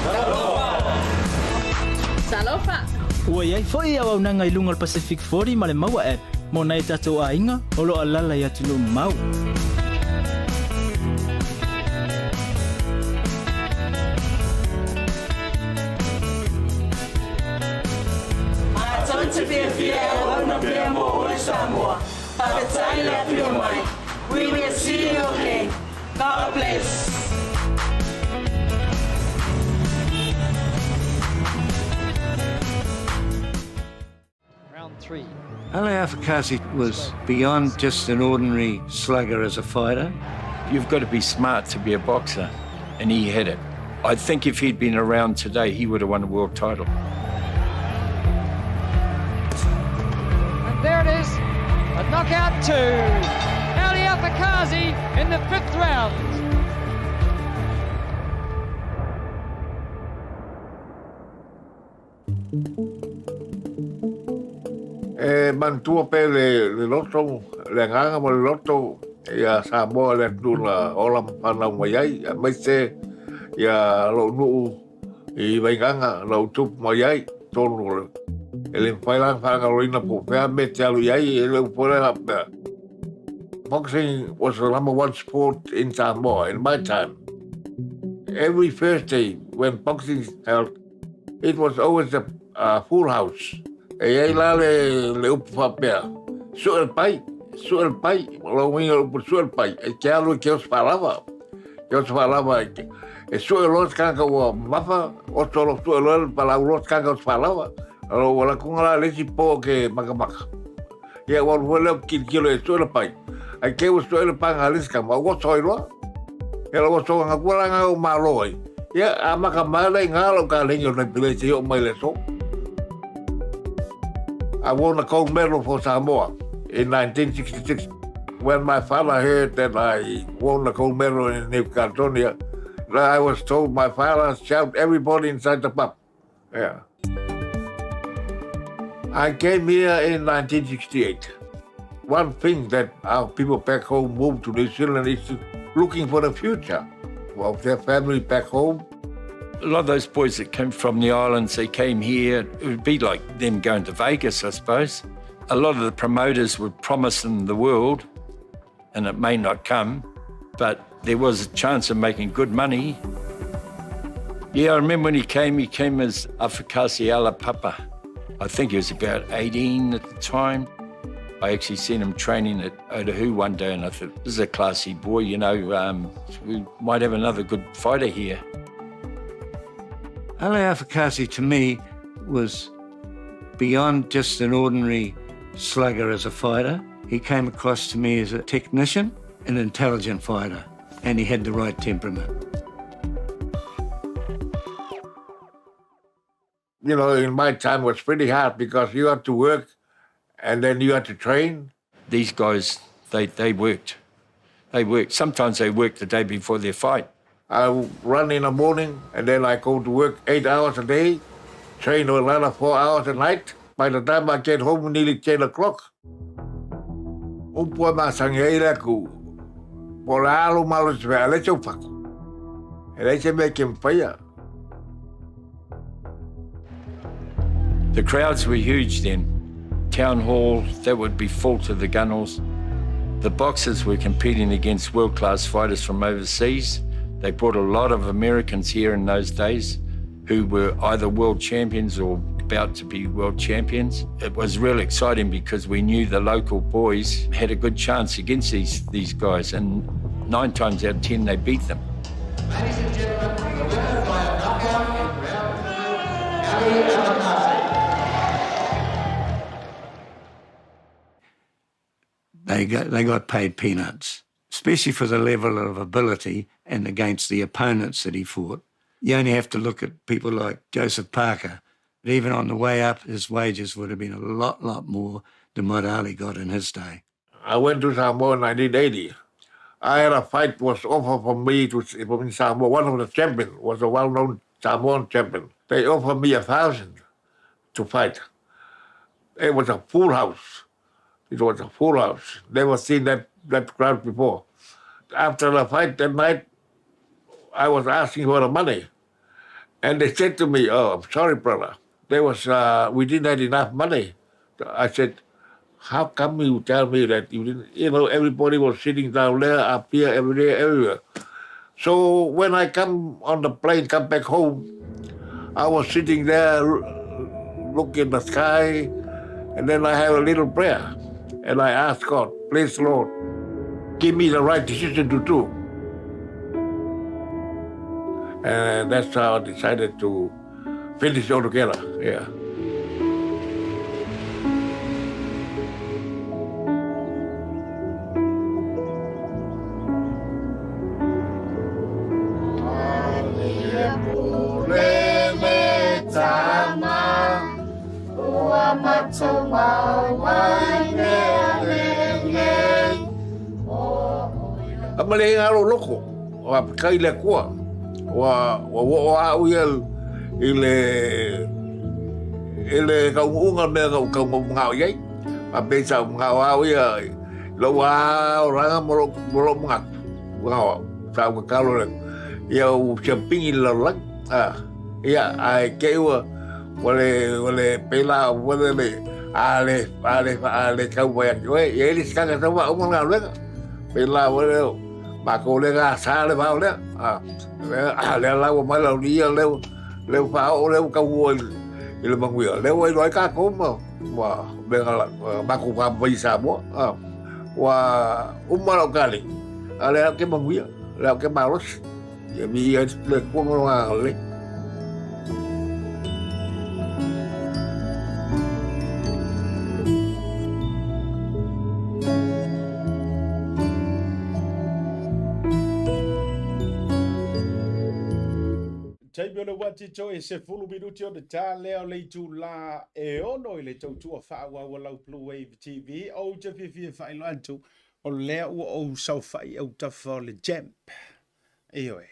S3: Talofa!
S6: Talofa!
S8: Ua i ai foi auaunaga i luga o le Pacific 40 ma le Maua App mo nai o tatou aiga o lo o alaala i atunuu mamao.
S11: Matou te fiafia e auauna pea mo oe Samoa. Faafetai le afio mai. We will see you again. God bless.
S12: Round 3. Ali Afakasi was beyond just an ordinary slugger as a fighter.
S13: You've got to be smart to be a boxer, and he had it. I think if he'd been around today, he would have won a world title.
S14: And there it is, a knockout to Ali Afakasi in the fifth round.
S2: E manatua pea le loto, le agaga ma le loto ia Samoa le atunuu na ola ma fanau mai ai, aemaise ia lou nuu i Vaigaga na ou tupu mai ai, tonu o le e le mafai la ona faagaloina po o fea mea e te alu i ai, e le upu lea faapea. Boxing was the number one sport in Samoa in my time. Every Thursday when boxing is held, It was always a a full house. E i ai la le, le upu faapea, sue le pai, sue le pai, o lou uiga o le upu sue le pai, e te alu i ke oso faalava, ke oso faalava e, te, e sue loa se kanaka ua mamafa, oso lo sue loa le palau loa se kanaka oso faalava, alo ua lakuga la le isi po ke makamaka. Ia ua alu foi lea kilokilo e sue le pai, ai ke ua sue le paga a le isi kama, ua oso ai loa. Ia ua oso nga kua la nga o malo ai. Ia a maka mai la i ngā lau ka lengi o nei pele se o mai le so. I won a gold medal for Samoa in 1966. When my father heard that I won a gold medal in New Caledonia, I was told my father shout everybody inside the pub. Yeah. I came here in 1968. One thing that our people back home moved to New Zealand is looking for the future of their family back home.
S13: A lot of those boys that came from the islands, they came here, it would be like them going to Vegas, I suppose. A lot of the promoters would promise them the world, and it may not come, but there was a chance of making good money. Yeah, I remember when he came, he came as Afakasi Ala Papa. I think he was about 18 at the time. I actually seen him training at Otahuhu one day and I thought, this is a classy boy, you know, um, we might have another good fighter here.
S12: Ale Afakasi to me was beyond just an ordinary slugger as a fighter. He came across to me as a technician, an intelligent fighter, and he had the right temperament.
S2: You know, in my time it was pretty hard because you had to work and then you had to train.
S13: These guys, they, they worked. They worked. Sometimes they worked the day before their fight.
S2: I run in the morning and then I go to work eight hours a day, train another four hours a night. By the time I get home, nearly 10 o'clock. Upu e masangi ai le aku, po o le a lou malosi mea, a leai se ufaku. E leai se mea e ke mafaia.
S13: The crowds were huge then. Town hall, that would be full to the gunnels. The boxers were competing against world-class fighters from overseas. They brought a lot of Americans here in those days who were either world champions or about to be world champions. It was really exciting because we knew the local boys had a good chance against these, these guys, and nine times out of ten, they beat them.
S15: Ladies and gentlemen, the winner by a knockout in round two, Ali
S12: They got, they got paid peanuts, especially for the level of ability and against the opponents that he fought. You only have to look at people like Joseph Parker. Even on the way up, his wages would have been a lot, lot more than what Ali got in his day.
S2: I went to Samoa in 1980. I had a fight was offered for me to from Samoa. One of the champions was a well-known Samoan champion. They offered me a 1,000 to fight. It was a full house. It was a full house. Never seen that, that crowd before. After the fight that night, I was asking for the money. And they said to me, oh, I'm sorry, brother. There was, uh, we didn't have enough money. I said, how come you tell me that you didn't, you know, everybody was sitting down there, up here, every day, everywhere. So when I come on the plane, come back home, I was sitting there looking at the sky, and then I have a little prayer. And I asked God, please, Lord, give me the right decision to do. And that's how I decided to finish all together, yeah. A male ngā ro loko, o a kai le kua, ua ua oo au ia i le i le kauuga mea na ou tau i ai. A pei sa ou manao au ia i lou aoraga ma lou ma lou manatu, manao au, sa ou tatalo le ia ou siapigi i le lalolagi, a ia ae te i ua ua le ua le pēlā ua le a le a le a le tau mai ia te oe, e i ai le isi tagata ua uma le galuega. Pēlā foi lea matou lea gasa le vao lea. A, lea, lea la ua mai lau lia lea, lea ua faaoo lea ua tau i, i le manuia. Lea ua iloa ai tatou ma, ma mea na matou fai i Samoa. A, ua uma lau kalegi, a lea ou te manuia, lea ou te malosi. Ia viia ai le Atua ma lona agalelei.
S1: Taimi o le uatito e 10 minuti ona ta lea o le itulā e ono i le tautua faaauau a lau Blue Wave TV. Ou te fiafia e faailoa atu o lea ua ou saofai autafa o le Jamp. Ioe.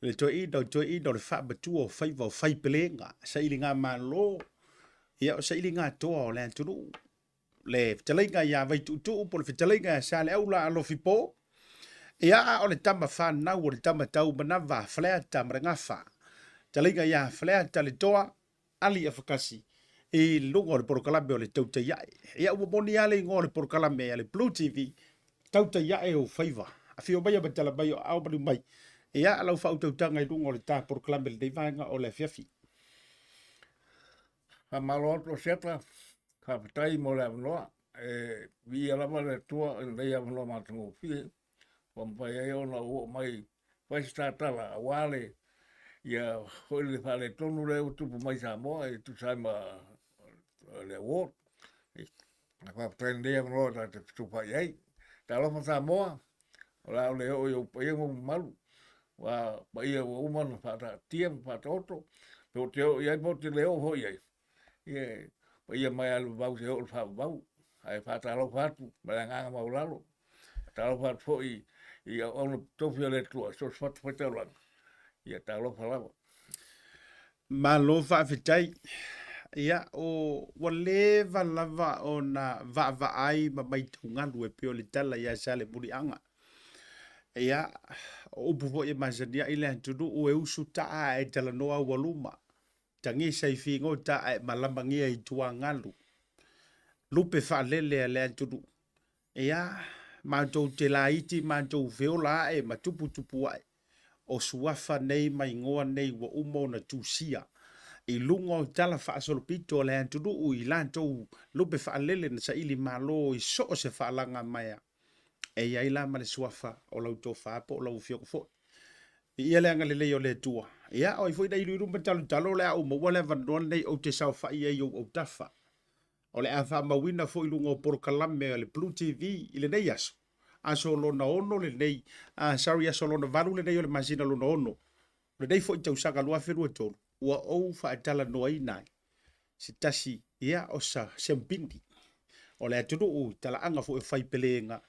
S1: Le toeaina o toeaina o le faamatua o faiva o faipelega, sailigamalo, ia o sailiga toa o le atunuu. Le fetalaiga ia Vaituutuu po o le fetalaiga ia Saleaula Alofi Po, ia a o le tama fanau o le tama taumanava a Faleata ma le Gafa, fetalaiga ia Faleata le Toa, Ali Afakasi, i luga o le polokalame o le Tautai Ae. Ia ua moni lava le igoa o le polokalame a le Blue TV, Tautai Ae ou Faiva. Afio maia ma tala mai o aao manu mai. Ia lau faautautaga i luga o le ta polokalame i lenei vaega o le afiafi.
S2: Faamalo atu Asiata, faafetai mo le avanoa. E viia lava le Atua i lenei avanoa matagofie ua mafai ai ona ou oo mai fai se tatala aua le ia foi le faaletonu lea ua tupu mai i Samoa e tusa ai ma le award. Faafetai i lenei avanoa ta te fetufaai ai. Talofa Samoa, o le a ou le oo i ou paia ma ou mamalu, aua o paia ua uma ona faataatia ma faataoto, pe ou te oo i ai pe ou te le oo foi i ai, ia e paia mai lava i le vavau seia oo i le faavavau. Ae faatalofa atu ma le agaga maualalo, faatalofa atu foi i auauna totofi a le Atua i so o se fatafaitaulaga, ia talofa lava.
S1: Malo faafetai. Ia, o, ua leva lava ona vaavaai ma maitau galu e pei o le tala ia Salemuliaga. Ia, o upu foi e masani ai le atunuu e usu taa ae talanoa aualuma, tagisa i figota ae malamagia i tuagalu. Lupe faalele a le atunuu. Ia, matou te laiti matou feola ae ma tuputupu ae. O suafa nei ma igoa nei ua uma ona tusia i luga o tala faasolopito a le atunuu i latou lupe faalele na saili malo i so o se faalagamaea. E i ai la ma le suafa o lau tofa po o lau afioga foi. Viia le agalelei o le Atua. Ia, o ai foi na iluilu ma talotalo o le a ou maua le avanoa lenei ou te saofai ai i ou autafa. O le a faamauina foi i luga o polokalame a le Blue TV i lenei aso, aso lona ono lenei, ah, sorry, aso lona valu lenei o le masina lona ono, o lenei foi tausaga 2023, ua ou faatalanoaina ai se tasi ia o sa siamupini o le atunuu i talaaga foi o Faipelega,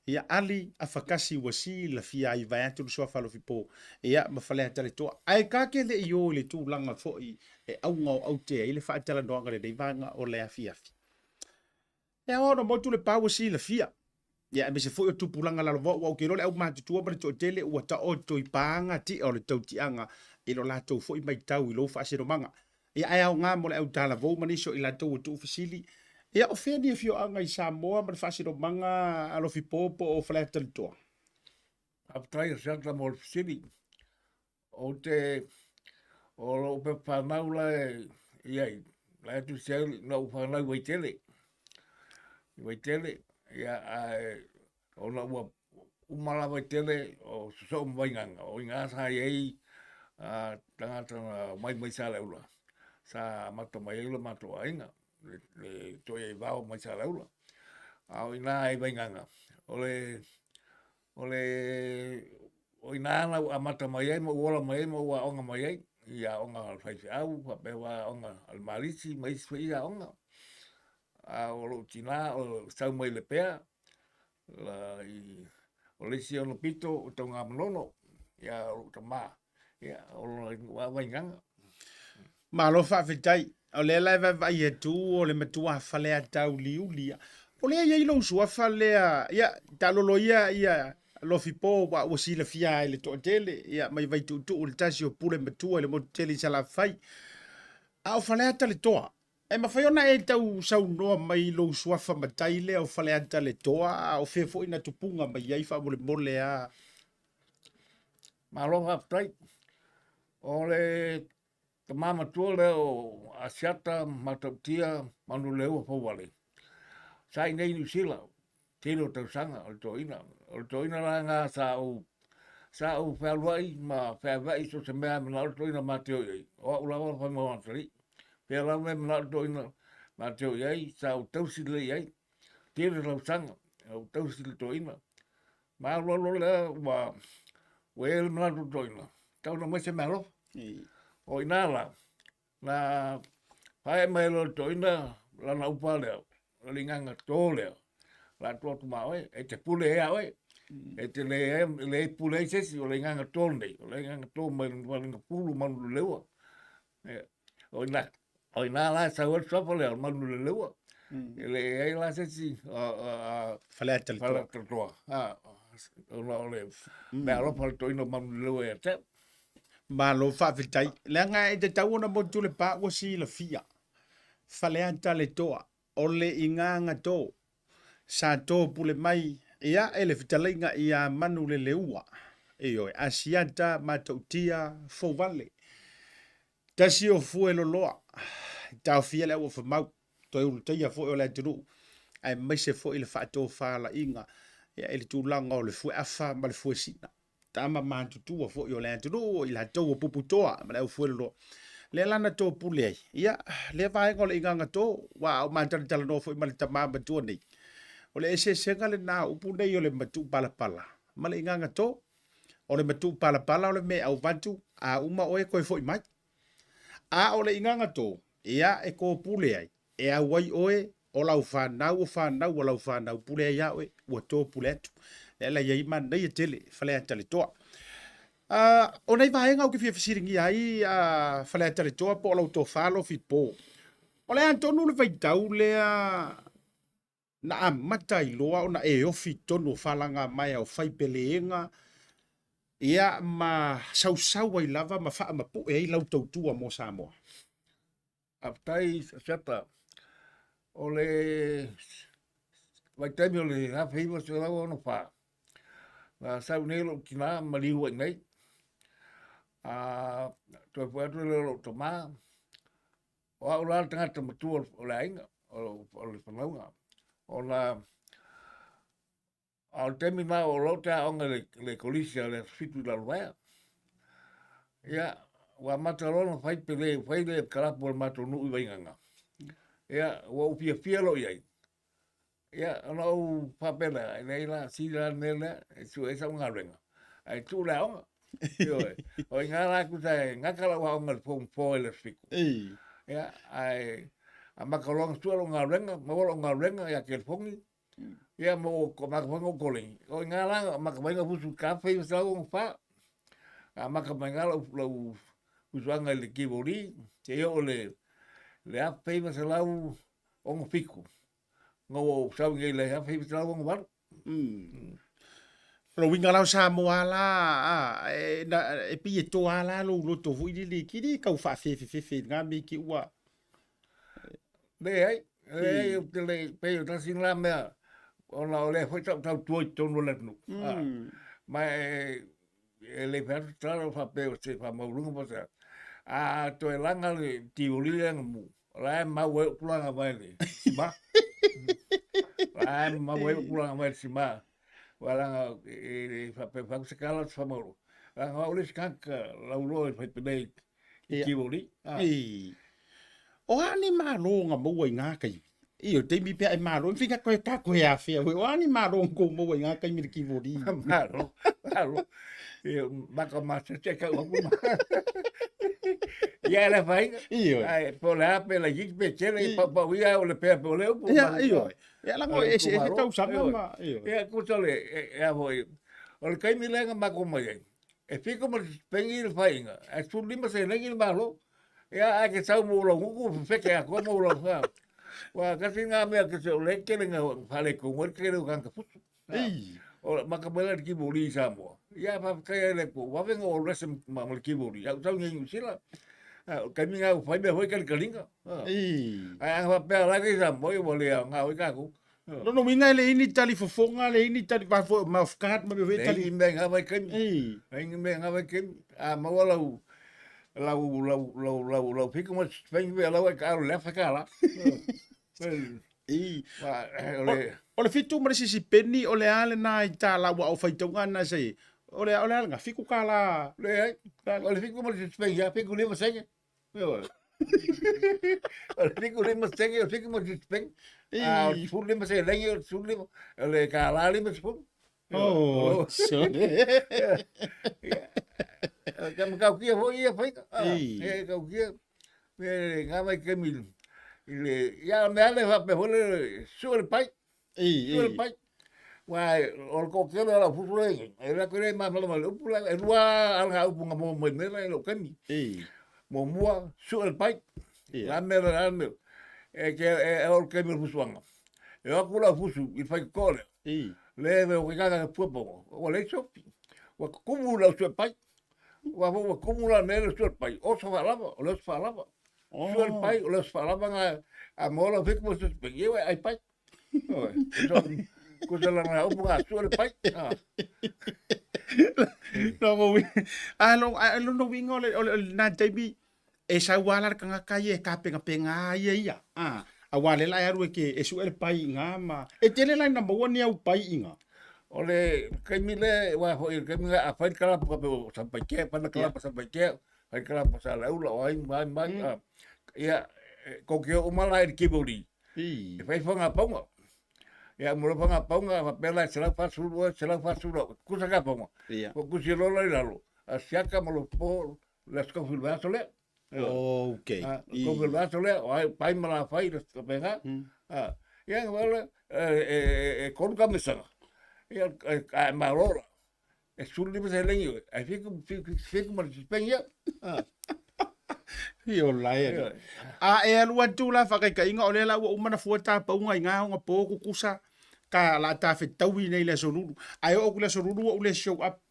S1: ia Ali Afakasi ua silafia ai vaeatu le suafa Alofipo, ia ma Faleata le Toa. Ae ka ke le i o i le tulaga foi e auga o aute ai le faatalanoaga i lenei vaega o le afiafi. E ao ona motu le pa ua silafia, ia aemaise foi o tupulaga lalovaoa aua ou te iloa le aumatutua ma le toatele ua taoto i paga tia o le tautiaga i lo latou foi maitau i lou faasinomaga. Ia ae aoga mo le autalavou ma nisi o i latou ua tuufesili, ia o fea ni afioaga i Samoa ma le faasinomaga Alofipo po o Faleata le Toa?
S2: Faafetai Asiata mo le fesili. Ou te, o lou pepa fanau la e i ai, la e tusi ai na ou fanau i Vaitele. I Vaitele, ia ae ona ua uma la Vaitele o sosoo ma Vaigaga, o i ina sa i ai tagata na omai mai Saleaula, sa amata mai ai lo matou aiga, le Toiaivao mai Saleaula. A o i ina i Vaigaga, o le o le o ina na ou amata mai ai ma ou ola mai ai ma ou aoga mai ai i aoga a le faifeau faapea aoga a le Malisi ma isi foi aoga. A o lou tina o sau mai Lepea, la i o le isi ona pito o Taugāmanono, ia o lou tamā, ia o lona igoa Vaigaga.
S1: Malo faafetai. O lea la e vaavaai atu o le matua Faleata uliuli a. O lea e i ai lou suafa lea, ia taalolo ia ia Lofipo aua ua silafia e le toatele, ia mai Vaituutuu le tasi o pule matua i le motu tele i Salafai. A o Faleata le Toa, E mafai ona e tau saunoa mai i lou suafa matai lea o Faleata le Toa, a o fea foi na tupuga mai ai faamolemole a?
S2: Malo faafetai. O le tama matua lea o Asiata Matautia Manuleleua Fouale, sa i inei i Niu Sila, tele o tausaga o le toeaina. O le toeaina la lena sa ou sa ou fealuai ma feaveai so o se mea e manao le toeaina ma te o i ai, o au lava le faimauatalii. Pea lava e manao le toeaina ma te o i ai, sa ou tausi lelei i ai. Tele tausaga na ou tausi i le toeaina. Ma alu alu lea ua ua i ai le manatu o le toeaina, tau ona aumai se meaalofa. O i ina la, Na faaee mai loa e le toeaina lana upu lava lea, o le igaga to lea, o le a tuu atu ma oe, e te pule ai ia oe. E te leai pule ai se isi, o le igaga to lenei, o le igaga to mai le Falengapulu Manuleleua. O ina, o ina la e sau ai le suafa lea o Manuleleua. E leai la se isi
S1: Faleata le Toa.
S2: Faleata le Toa. Ona o le meaalofa a le toeaina o Manuleleua ia te au.
S1: Malo faafetai. Leaga e tatau ona motu le pa ua silafia. Faleata le toa, o le igaga to. Sa to pule mai ia e le fetalaiga ia Manuleleua. Ioe, Asiata, Matautia, Fouvale. Tasi o fue loloa. taofia le auofamau, toe ulutaia foi o le atunuu, aemaise foi le faatofalaiga ia, i le tulaga o le fueafa ma le fuesina. Tama matutua foi o le atunuu, o i latou o puputoa ma le aufueloloa. Lea la na topule ai, ia, lea vaega o le igaga to, ua a o matalatalanoa foi ma le tama matua nei. O le eseesega lena o upu nei o le matuupalapala ma le igaga to. O le matuupalapala o le mea e auvatu, a uma oe toe foi mai. A o le igaga to, ia, e topule ai, e au ai oe, o lau fanau, o fanau a lau fanau, pule ai ia oe, ua topule atu. Lea la i ai manaia tele Faleata le Toa. O nai vaega ou te fia fesiligia ai Faleata le Toa po o lau tofa Lofi Po. O le a tonu le vaitau lea na amata ai loa ona e ofi i totonu o falagamaea o faipeleega ia ma sausau ai lava ma faamapue ai lau tautua mo Samoa?
S2: Faafetai Asiata. O le vaitaimi o le 1964, na sau nei lou tina ma maliu ai nei. A toe foi atu lea o lou tama, o au la le tagata matua o le aiga, o le fanauga. Ona A o le taimi lena o lou te aoga i le kolisi a le Aso Fitu i Lalovaea. Ia, ua amata loa ona fai pele, fai le kalapu a le matou nuu i Vaigaga. Ia, ua ou fiafia loa i ai. Ia, ona ou faapea lea, e leai la, sili la le mea lea, e sue ai sau galuega, ae tuu le aoga. Ioe. O i ina la tusa e gata lau aoga i le Form 4 i le Aso Fitu. Ia, ae amata loa ona sue lau galuega, maua lau galuega ia Kelefoni, Ia mo ko maka mai ngo kole. O nga la maka mai ngo fusu ka fe sa ngo fa. A maka mai nga lau lau fusu anga le kibori. Te yo le le a fe sa lau ongo fiku. Ngo o sau ngai le a fe sa lau ongo valu.
S1: Lo uiga la o Samoa la, a, e, na, e pei e toa la lou loto foi lele, kili kau faafefefefe i lena mea ki ua.
S2: Leai, leai, ou te le, pei o tasi la mea, ona o lea foi sa ou tautua i totonu o le atunuu. Ma e le fai atu se tala faapea o se faamaualuga po o se a. A toe laga le tivoli lea na mu, o la e mau ai ou tulaga mai le sima. O la e mau ai ou tulaga mai le sima. Aua leaga e le faapea fai atu se tala o se faamaualuga. Leaga o au le isi tagata lauloa i le faipelei i Tivoli.
S1: Ah. O a ni malo nga maua i ngā kaimi? I o taimi pea e malo, mfi koe tā koe a whea, o a ni malo nga kou maua i ngā kaimi le Tivoli?
S2: Malo, malo. E, maka ma se te kau aku ma. Ia le whainga.
S1: Io.
S2: Ai, po le ape la jik pe tele, pa pa uia o le pea pe o le upu.
S1: Ia, io. Ia lango e se e tau sanga ma.
S2: Io. Ia, kuta le, e a hoi. O le kaimi lenga mako mai ai. E whiko ma te pengi le whainga, e 15 senegi le malo, ia ae ke sau mo lau nguku, wheke a koa mo lau wha. Wa kasi ngā mea ke se o le kele ngā whale ko ngoi kele o kanga futu.
S1: Ei.
S2: O maka mela le kibori i Samoa. Ia whawhetai ai le ko, wawenga o rese ma le kibori. Au tau ngai New O kaimi ngā whai mea hoi kari karinga.
S1: Ei.
S2: Ai anga whapea lai kei Samoa, i wa le ngā hoi kākou.
S1: Lona uiga e leai ni tali fofoga, leai ni tali va foi mouth guard ma mea foi tali.
S2: Leai ni mea ngā vaikaimi.
S1: Ei.
S2: Leai ni mea ngā vaikaimi. A maua lau lau lau lau lau lau piko ma fengi mea lau ai ka alo le afa ka la.
S1: Ei.
S2: Ma o le
S1: O le fitu ma le sisi peni o le a lena i tālā ua au faitauga na se o le o le a lena fiku kālā.
S2: Leai. O le fiku ma le sisi peni, a fiku lima senge. O le 75 sene, o le 75. A o le 15 seleni, o le 15, o le kālā 50.
S1: Oh, sorry.
S2: Ka makaukia foi ia whainga. E kaukia. Me ngā mai kemi i le, ia mea le whape hole, sua le pai.
S1: Ei,
S2: Sua le pai. Wa, o le kokele o lau fusu le, e la koe le māmalama le upu la, e lua ala ngā upu ngā mō mai mera i lou kaimi.
S1: Ei.
S2: Mō mua, sua le pai.
S1: Ia.
S2: La mera, la mera. E ke, e, e o le kaimi o le fusuanga. E o aku lau fusu i whai koko lea.
S1: Ei.
S2: Le ve o ke kaka ke puapongo. Ua le sopi. Ua kumu lau sua pai. Ua ua kumu la mea le sua pai. Oso whaalava, o le oso whaalava.
S1: Oh.
S2: Sua le pai, o le oso whaalava ngā, a mō lau whiku mo sua pai. Ia ai pai. Ko te langa upu ngā sua le pai. Ah.
S1: No, ko wi. A lo a lo no winga o le o le nā taimi. E sau lava la le tagata ia e tapenapena ia ia, a, aua o lea la e alu e te e sue le pai i ina ma, e tele la ina maua ni au pai i ina.
S2: O le taimi lea, aua foi o le taimi lea a fai le kalapa faapea o Satupaitea, fai le kalapa a Satupaitea, fai le kalapa a Saleaula, o ai ma ai ma ai, a, ia, tou te o uma la i le Tivoli e fai fagapauga. Ia, mo le fagapauga faapea la e 140 oe, 140 au, tutusa tapauga. Ua tusi loa la i lalo, a siaka ma lou po, le aso tofi o le vaiaso lea.
S1: Okay.
S2: Ah, tofi o le vaiaso lea, o ai pai ma la fai le faapena. Ah, ia, wala, e, e, e kolu kamisaga. Ia, a e malo la. E 15 seleni oe. Ai fiku, fiku, fiku ma le sipeni ia. Ah.
S1: Io la e. A e alu atu la whakaikainga o lea la ua uma na fua tāpaunga i ngā honga pō kukusa ka la tā whetaui nei le aso lulu. A e o ku le aso lulu ua ule show up.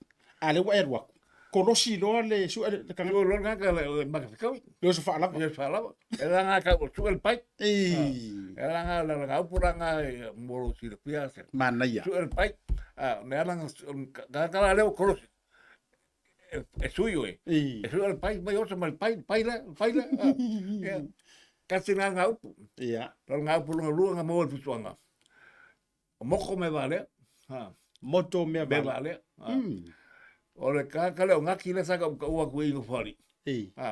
S1: A le ua e alu aku. Kolosi loa le sue le tagata.
S2: Sue loa le tagata le makafetaui.
S1: Le oso faalava.
S2: Le oso faalava. E la ngā kau o sue le pai. E la ngā la ngā upu la ngā mo lo silafia se.
S1: Manaia.
S2: Sue le pai. Me ala ngā kala leo kolosi. E sui oe. E sue le pai mai oso mai pai pai le pai le. Ia. Kasi ngā ngā upu.
S1: Ia.
S2: La ngā upu longa lua ngā maua le futuanga. O moko me valea.
S1: Ha. Moto mea
S2: valea. Me valea. Ha. Mm. O le kākale o ngaki le saka uka ua ku ingo whari.
S1: I.
S2: Ha.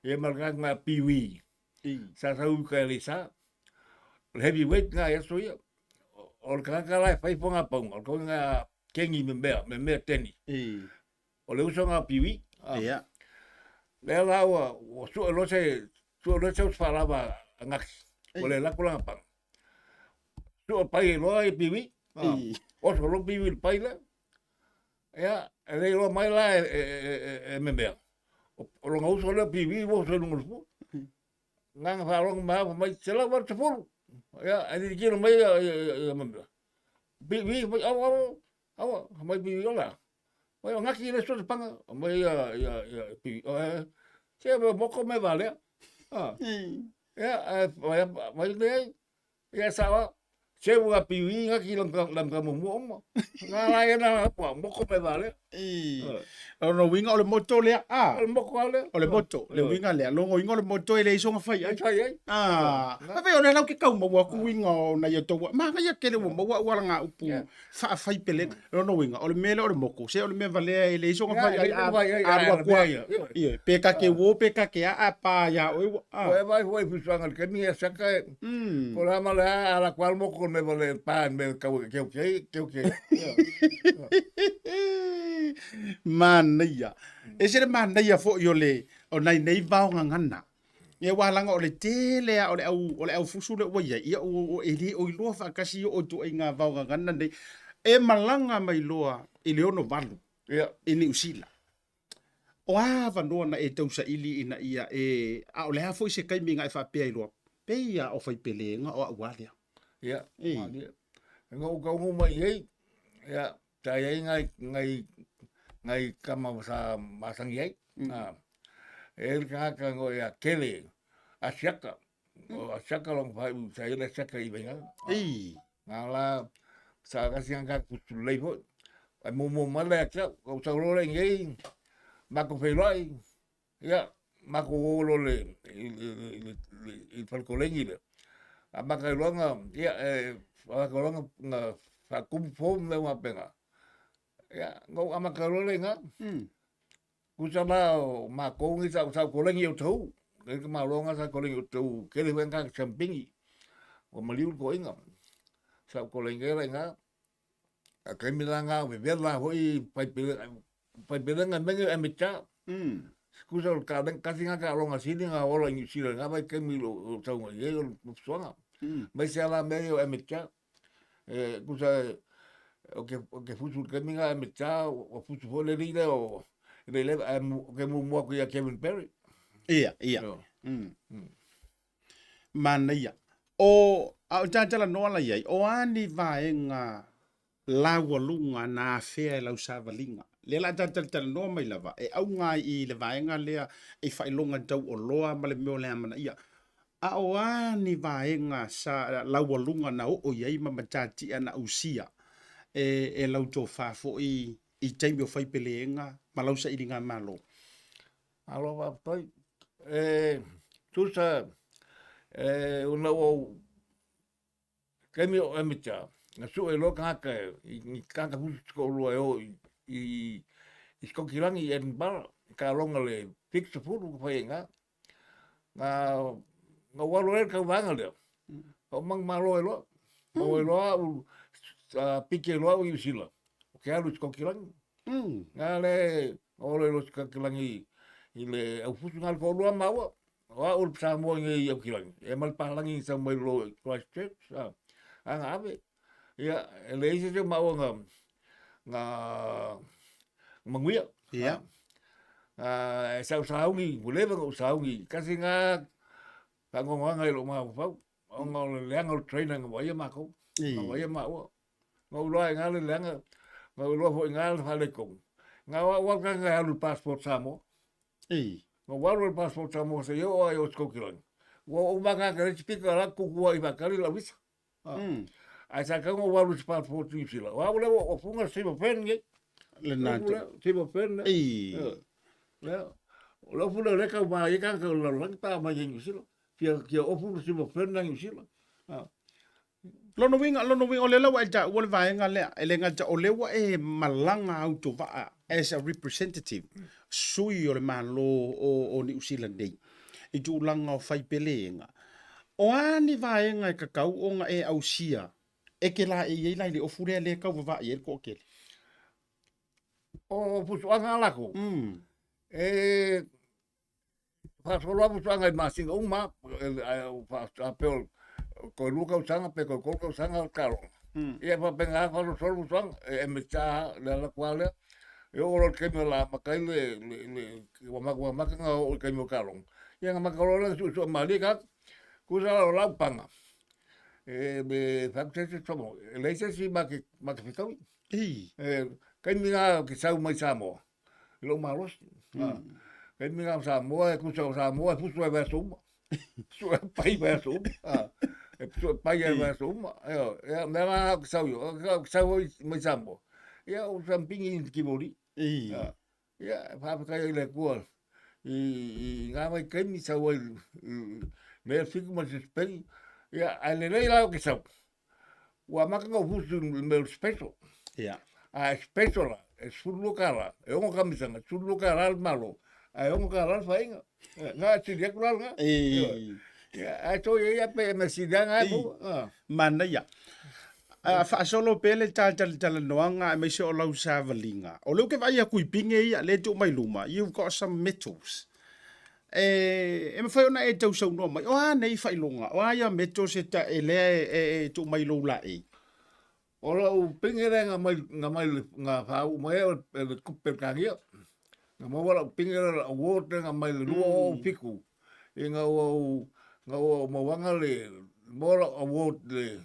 S2: Ia ma le ngā piwi.
S1: I.
S2: Sa sa uka e le sa. O le heavyweight ngā ia so ia. O le kākala e whai whanga paunga. O le kau ngā kengi me mea, me mea teni.
S1: I.
S2: O le uso ngā piwi.
S1: Ha. Ia.
S2: Lea la ua, ua sue loa se, sue loa se usa a ngaki. O le lako langa panga. Sua pai e loa e piwi. Oso lo piwi le pai lea. Ia, e le iloa mai la e, e, e, e, e memea. O longa uso lea piwi, ua uso i lunga o le fua. Nganga whaalogo mai afa mai, se lau waru te fulu. Ia, e riri mai ia, ia, ia, ia memea. Piwi, mai, awa, awa, awa, mai piwi ola. Mai o ngaki le sua te panga, mai ia, ia, ia, piwi. O, e, se moko me valea. Ah. Ia, e, mai le, Ia sawa, se ua piwi nga ki lam ka mumu oma. Nga la ia na pua, moko me vale.
S1: I. O no winga o le moto lea.
S2: Ah. O le moko ale.
S1: O le moto, le winga lea. Longo inga o le moto e le iso nga fai ai.
S2: Fai ai.
S1: Ah. Ma fai o le lau ke kau maua ku winga o na ia tau. Ma nga ia kele ua maua ua nga upu. Wha fai pele. Lono uiga, o le mea lea o le moko, se o le mea valea e leai soga fai ai a alu atu a, ioe, pe ka ke uo pe ka ke aa pa iā oe ua, a.
S2: Ko e vai foi fusuanga le kemi e saka e, ko le ama le a ala ko al moko me vale pa me kau e keu kei, keu kei.
S1: Manaia. E se le manaia foi o le, o nai nei vao gagana. Ia aua laga o le tele lava o le au o le aufusu lea ua i ai, ia ua e le o iloa faatasi oo ituaiga vaogagana nei e malaga mai loa i le 68
S2: Ia.
S1: i Niu Sila. O a avanoa na e tausaili ina ia e a o le a foi se taimi na e faapea ai loa, pei a o fai peleega o au a lea.
S2: Ia, malie. E ngou kauga mai i ai, ia, sa i ai ngai, ngai, ngai kama sa masangi ai. Mm. E le tagata ngo ia kele asiaka. O asiaka long fai u sa ile asiaka i venga.
S1: Ei.
S2: Nga la sa kasi nga ka kutulei foi. Ai mo mo male akia, ko sa role ngei, mako wheilai, Ia, mako o lo le, i, i, i, i, i falekolegi lea. A maka i loa nga, ia, e, maka loa nga, nga whakumu fō me ngā penga. Ia, ngau a maka loa le ngā. Kusa la o mākou ngi sa, sa kolengi o tau. Kei ka māloa ngā sa kolengi o tau. Kele hue ngā champingi. O maliu ko inga. Sa kolengi la ngā. A kaimi la ngā vevela hoi pai pele, pai pele ngā menge e me cha. Kusa o ka leng kasi ngā ka longa sini ngā ola i New Zealand ngā vai kaimi lo o tau ngā i o fusuanga. Mai se ala me o e me cha. E kusa o ke o ke fusu kaimi ngā e me cha o fusu fo le le o le le e mu ke mu mua ku ia Kevin Perry.
S1: Ia, ia. Manaia. O, a o talanoa la i ai, o a ni vaega laualuga na afea e lau savaliga? Lea la a talatalanoa mai lava, e auga ai i le vaega lea i faailoga tau oloa ma le mea o le amanaia. A o a ni vaega sa laualuga na oo i ai ma matatia na ausia e, e lau tofa foi i taimi o fai peleega ma lau sailiga malo?
S2: Malo faafetai. E tusa e ona ua ou taimi o amateur, na sue loa tagata i ni tagata fusi se toalua e o i Sikotilani i Edinburgh, i taaloga le 70 na fai ai i ina. Na na ou alu ai i le tauvaga lea, na ou manumalo ai loa, maua ai loa au, piki ai loa au i Niu Sila, ou te alu i Sikotilani. Na le na ou alu ai loa i Sikotilani i le aufusi na o le toalua lava maua, o au o le Samoa i inei i Aukilani, ia ma le palagi na sau mai lalo i Christchurch, a na ave. Ia, e leai se isi o maua na, na manuia.
S1: Ia.
S2: E sa ou sauni, ua leva ona ou sauni, tasi lena faanoanoaga i lou mafaufau, ona o le leaga o le trainer na vaaia matou, na vaaia maua. Na ou iloa ai i ina le leaga, na ou iloa foi i ina le faaletonu. Na o au lava le tagata e alu i le passport Samoa. Na ou alu i le passport Samoa seia oo lava i o i Sikotilani. Ua ou uma tagata i le isi pito o la e tutu lava i faatali lau visa. Ae sa tatau ona ou alu i se passport Niu Sila. O au lea ua fuga le silver fern nei.
S1: Lena
S2: tu. Silver fern lea. Lea. O le ofu lea o lea e tauva ai tagata o le lalolagi pe a omai i Niu Sila. Fia, fia ofu le silver fern lea Niu Sila.
S1: Lona uiga, lona uiga, o lea la ua e taua le vaega lea, e le gata o lea ua e malaga autovaa as a representative, sui o le Malo o, o Niu Sila nei, i tulaga o faipeleega. O a ni vaega e tatau ona e ausia e te laei ai la i le ofu lea lea e tau vavaai ai le toatele?
S2: O fusuaga a lakou, e faasolo lava fusuaga i masina uma lava, pe o toe lua tausaga pe toe tolu tausaga taaloga. Ia e faapena lava faasolosolo fusuaga, e amata lava le alu atu lava lea. E oo loa i le taimi o le a amata ai le ua amata ona oo i le taimi o taaloga, ia ona amata loa lea ona suesue malie tagata. Tusa la o lau paga, e fai atu se isi, e leai se isi ma te fetaui. E taimi lena ou te sau mai Samoa, i lou malosi. Taimi lena o Samoa, e tusa o Samoa e fusu lava i vaiaso uma. Sue pai i vaiaso uma. E sue pai i vaiaso uma. Ia, mea la ou te sau i o, ou te sau mai Samoa, ia ou sampini i Tivoli. Ia, faafetai ai i le Atua i ngā vaitaimi sau ai i mea fitu ma se Spain. Ia, ae lelei la ou te sau, ua amata ona ou fusu i le mea o le special.
S1: Ia.
S2: A e special la, e $12, e 6 kamisaga, $12 le Malo, ae $6 le faiga. Nga e sili atu la lena. Ia, ae toi ai ia pe mea sili lava nga e maua.
S1: Manaia. Faasolo pea le ta talatalanoaga aemaise o lau savaliga. O lea ou te vaai atu i pine ia, lea e tuu mai luma, you've got some metals. E, e mafai ona e tausaunoa mai, o a nei faailoga, o a ia metals e, ta, e lea e, e, e tuu mai lou laei?
S2: O lau pine lea na mai, na mai, na faauu mai ai e le Tupu Peretania. Na maua lau pine lea, lau award lea na mai le 2007 ina ua ou, na ua ou mauaga le, maua lau award le,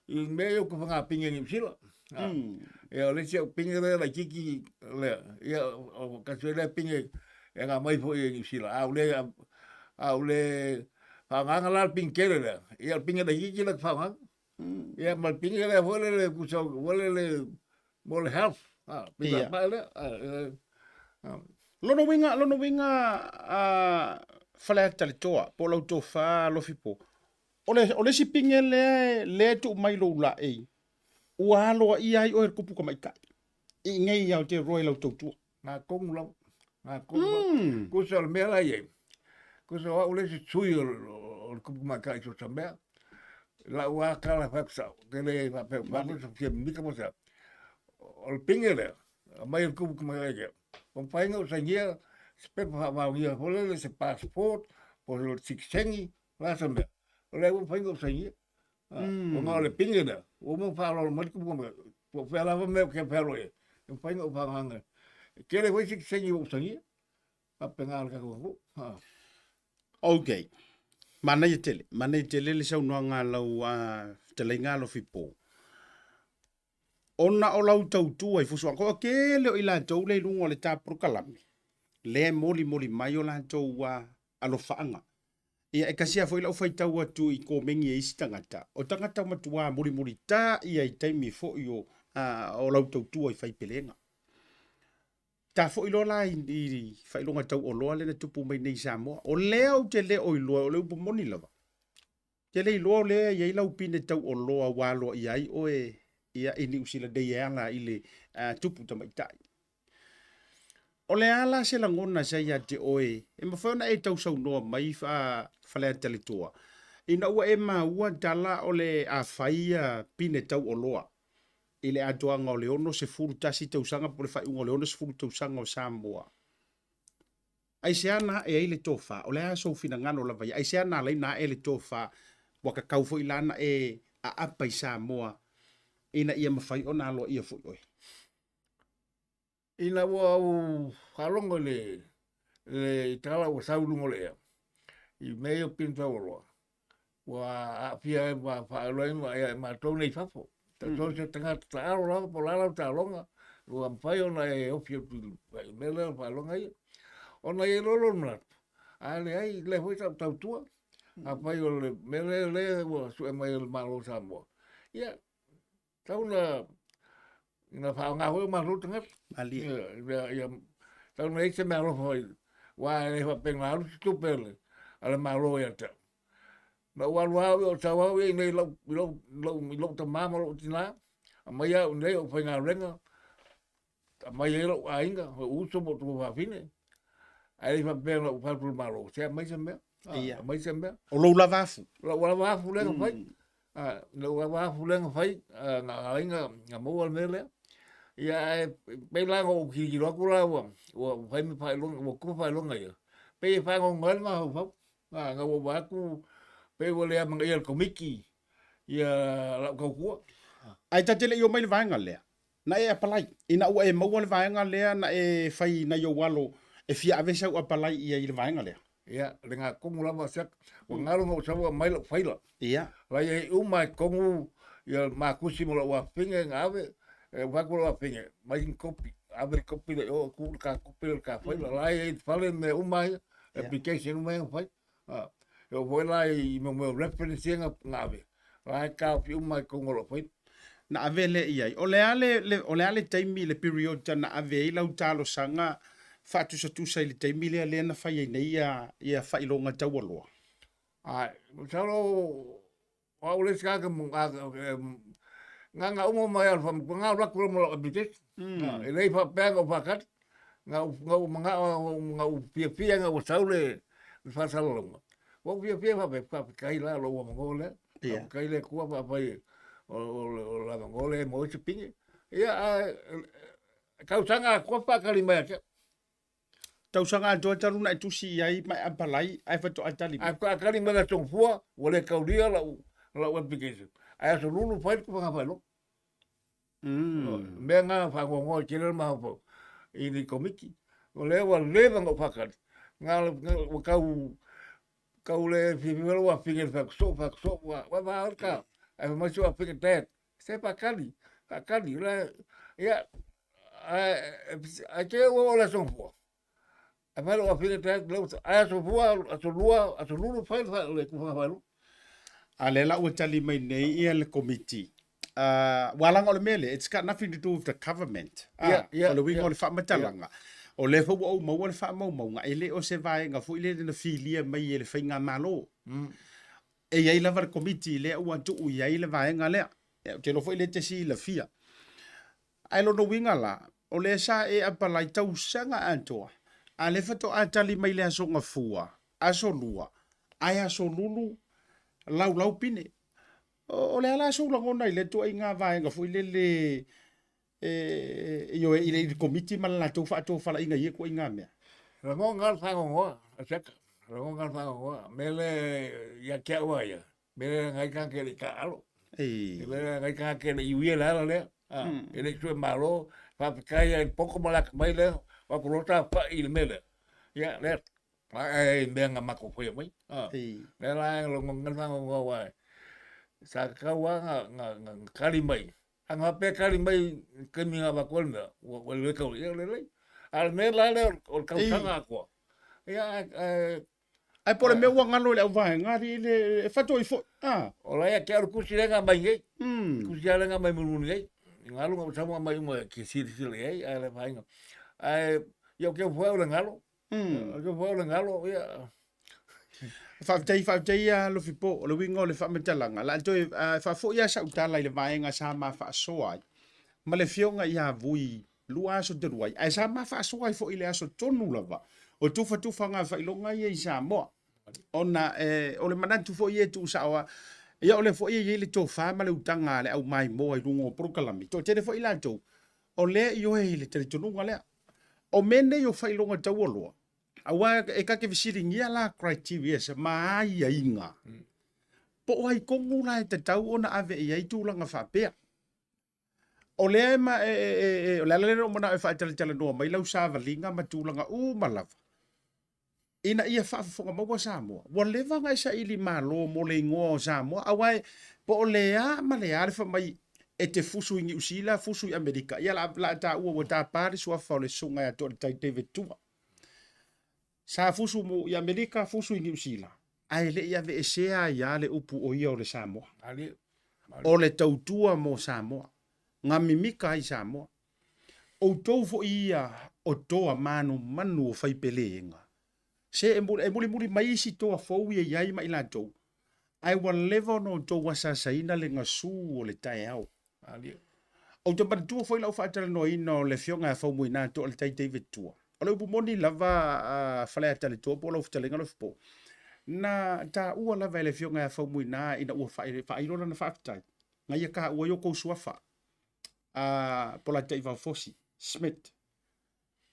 S2: i mea ia o tufaga pine i Niu Sila. Ia o le isi au pine lea laitiiti lea, ia o tasi foi lea pine e na aumai foi e Niu Sila, a ou le, a ou le faaaogaina la le pine tele lea, ia o le pine laitiiti lea ou te faaaogaina. Ia ma le pine lea foi lele tusa foi lele mo le health, a, pine faapaa lea.
S1: Lona uiga, lona uiga, Faleata le toa, po o lau tofa Alofipo, O le, o le isi pine lea, lea e tuu mai lou laei, ua aloaia ai oe e le kupu tamaitai. I inei i Aotearoa i lau tautua.
S2: Ngā tonu lava, ngā tonu lava. Kusa o le mea la i ai, kusa o au le isi sui o, o le kupu tamaitai i so o se mea. Lau lava tala e fai atu sao, ou te le faapea ua fai atu se mimita po o se a. O le pine lea, aumai e le kupu tamaitai lea, ua mafai ona ou sainia se pepa faamaonia foi lele, se passport, po o se sitiseni, O le a se mea? O lea ua mafai ona ou sainia. Ona o le pine lea, ua uma ona faaaloalo mai le tupu mai, po o fea lava mea ou te fealuai ai, e mafai ona ou faagaga. E tele foi sitiseni ua ou sainia. Faapena le tatou atunuu.
S1: Ok. Manaia tele, manaia tele le saunoaga a lau fetalaiga Alofipo. Ona o lau tautua i fusuaga, toatele o i latou lea i luga o le ta polokalame, lea e molimoli mai o latou alofaaga. Ia, e tasi lava foi lau faitau atu i komeni a isi tagata, o tagata matua mulimulitā ia i taimi foi o, o lau tautua i faipelega. Ta foi loa la i faailoga tauoloa lea na tupu mai nei i Samoa. O lea ou te le o iloa, o le upu moni lava. Te le iloa o lea e i ai lau pine tauoloa ua aloaia ai oe ia, i Niu Sila nei e ala i le tupu tamaitai. O le a la se lagona sa ia te oe e mafai ona e tausaunoa mai Faleata le Toa ina ua e maua tala o le a fai ia pine tauoloa i le atoaga o le 61 tausaga po o le faaiuga o le 60 tausaga o Samoa. Aisea na ae ai le tofa? O le a sou finagalo lava ia? Aisea na ala ai na ae le tofa ua kakau foi la na e aapa i Samoa ina ia mafai ona aloaia foi oe?
S2: Ina ua ou faalogo i le, le tala ua sau i luga o le ea, i mea ia o pine taualoa, ua aafia ai ma faailoaina ia i matou nei i fafo. So se tagata taalo lava po o le a lau taaloga, ua mafai ona e ofi atu i le mea lea o faailoga ia. Ona i ai loa lou manatu, a leai, lea foi sa ou tautua. Afai o le mea lea lea ua sue mai e le Malo o Samoa, ia, tau na ina faaaoga foi o matou tagata.
S1: Malie.
S2: Ia, ia, tau na i ai se mea alofa foi, aua e le faapea na alu se tupe a le, a le Malo ia te au. Na ou alu lava au ia, o sau au ia i inei i lou, i lou, i lou, i lou tamā ma lou tinā, aumai au i inei ou faigaluega, aumai ai lou aiga, lou uso ma ou tuafafine. Ae le faapea na ou fai atu i le Malo, se aumai se mea, aumai se mea.
S1: O lou lava afu.
S2: Lou lava afu lea na fai. Lou lava afu lea na fai, na ala ai na maua le mea lea. Ia ae pei la na ou tilotilo atu la ua fai ma faailoga, ua tupu faailoga ia, pei e faanoanoa ai le mafaufau. Na ua vaai atu pei ua le amanaia e le Komiti ia lau tautua.
S1: Ae ta te le i omai i le vaega lea, na e apalai. Ina ua e maua le vaega lea na e fai nai ou alo e fia ave sau apalai i ai i le vaega lea.
S2: Ia, le gatonu lava siaka. Ua galo na ou sau aumai lau faila.
S1: Ia.
S2: La i ai uma i totonu ia matusi ma lou afafine na ave, e ou fai atu i lou afafine, mai ni kopi, ave le kopi lea i o, tuu le ta kopi lea i le ta faila. La i ai i le fale mea uma ia, application uma ia na fai. E oo foi la i mea o reference ia na ave, la e taofi uma i totonu o lou faila.
S1: Na ave lea i ai. O le a le, o le a le taimi, le period na ave ai lau talosaga faatusatusa i le taimi lea lea na fai ai nei ia faailoga taualoa?
S2: Ae, masalo o au le isi tagata na na uma mai lava i le faamatalaga, na alu atu loa ma lau application. E le faapea na ou faatali, na ou manao, na ou fiafia ina ua sau le faasalalauga, ua ou fiafia faapea, faafetai la i lou avanoa lea, faafetai i le Atua pe afai o le avanoa lea e maua ai se pine. Ia, ae tausaga atoa faatali mai ia te au.
S1: Tausaga atoa talu na e tusi i ai ma e apalai ae faatoa tali
S2: mai. Ae faatoa tali mai le Aso Gafua ua le taulia lau application. Ae Aso Lulu fai le tufaga faailoga. Mea na faanoanoa tele le mafaufau i le Komiti. O lea ua leva ona ou faatali, ua tau tau le fiafia lou afafine i le fai atu soo, fai atu soo, ua va le ta. Ae fai mai si ou afafine, Dad, se faatali, faatali. Ia, ae te ua oo i le Aso Gafua, Ae fai lou afine te atu lea ae aso fua, aso lua, aso lulu fai le tufaga faailoga.
S1: A lea la ua tali mai nei ia le komiti. Ua laga o le mea lea, it's got nothing to do with the government. O le uiga o le faamatalaga, o lea foi ua ou maua le faamaumauga, e le o se vaega foi lele na filia mai e le faigamalo. E i ai lava le komiti lea ua tuu i ai le vaega lea. Ou te iloa foi lea e te silafia. Ae lona uiga la, o lea sa e apalai tausaga atoa, a lea faatoa tali mai le Aso Gafua, Aso Lua, ae Aso Lulu laulau pine. O le a la sou lagona i lea ituaiga vaega foi lele e, ioe, i le Komiti ma le latou faatofalaiga i ia ituaiga mea?
S2: Lagona le faanoanoa, Asiata, lagona le faanoanoa. Mea lea ia te au lava ia, Mea lea nai tagata e le i taaalo.
S1: E
S2: mea lea nai tagata e le i uia le ala lea. E le i sue malo, faafetai ai i le poto ma le atamai lea, o atu loa tafai i le mea lea. Ia, lea, ae i mea na matou faia mai. Lea la e logona le faanoanoa aua sa tatau lava na tali mai. A na faapea e tali mai i le taimi na avatu ai le mea, ua le tau, ia lelei. A o le mea la lea o le tausaga atoa, ia ae
S1: Ae po o le mea ua galo i le auvaega alii le e fatoi foi.
S2: Ah. O la ia te au le tusi lea na aumai nei. Tusi lava lea na aumai mulimuli nei. Galu na ou sau aumai uma e te silasila i ai, ae le afaina. Ae, ia o ke au o le galo. O ke au o le galo, ia.
S1: Faafetai, faafetai ia Lofipo, o le uiga o le faamatalaga. La toe faafoi lava sau tala i le vaega sa ma faasoa ai ma le afioga ia Vui 2 aso talu ai, ae sa ma faasoa ai foi i le aso tonu lava o tufatufaga faailoga ia i Samoa. Ona e, o le manatu foi ia e tuusao lava, ia o lea foi e i ai le tofa ma le utaga a le au maimoa i luga o polokalame, toatele foi latou o lea e ioe i le talitonuga lea. O mea nei o faailoga taualoa, aua e ta te fesiligia la criterias ma aiaiga, po o ai tonu la e tatau ona ave i ai tulaga faapea. O lea e, ma, e, e, e, o le ala lea na ou manao e faatalatalanoa mai lau savaliga ma tulaga uma lava, ina ia faafofoga maua Samoa. Ua leva ona e saili malo mo le igoa o Samoa, aua e, po o le a ma le a le fai mai e te fusu i Niu Sila, fusu i Amerika, ia la, la taua ua tapa le suafa o le susuga ia Toaletai David Tua. Sa fusu mu i Amerika, fusu i Niu Sila, ae le i aveesea ai lava le upu o ia o le Samoa. O le tautua mo Samoa, nga mimika ai Samoa. Outou foi ia o toa manumanu o faipeleega, se e mulimuli mai isi toa fou ia i ai ma i latou, ae ua leva ona outou asaasaina le gasu o le taeao. Ou te manatua foi lau faatalanoaina o le afioga ia Faumuina Toaletai David Tua. O le upu moni lava a Faleata le Toa po o lau fetalaiga Lofipo, na taua lava e le afioga ia Faumuina ina ua faailo lana faafetai, na ia taua ai outou suafa a Polataivao Fosi Smith,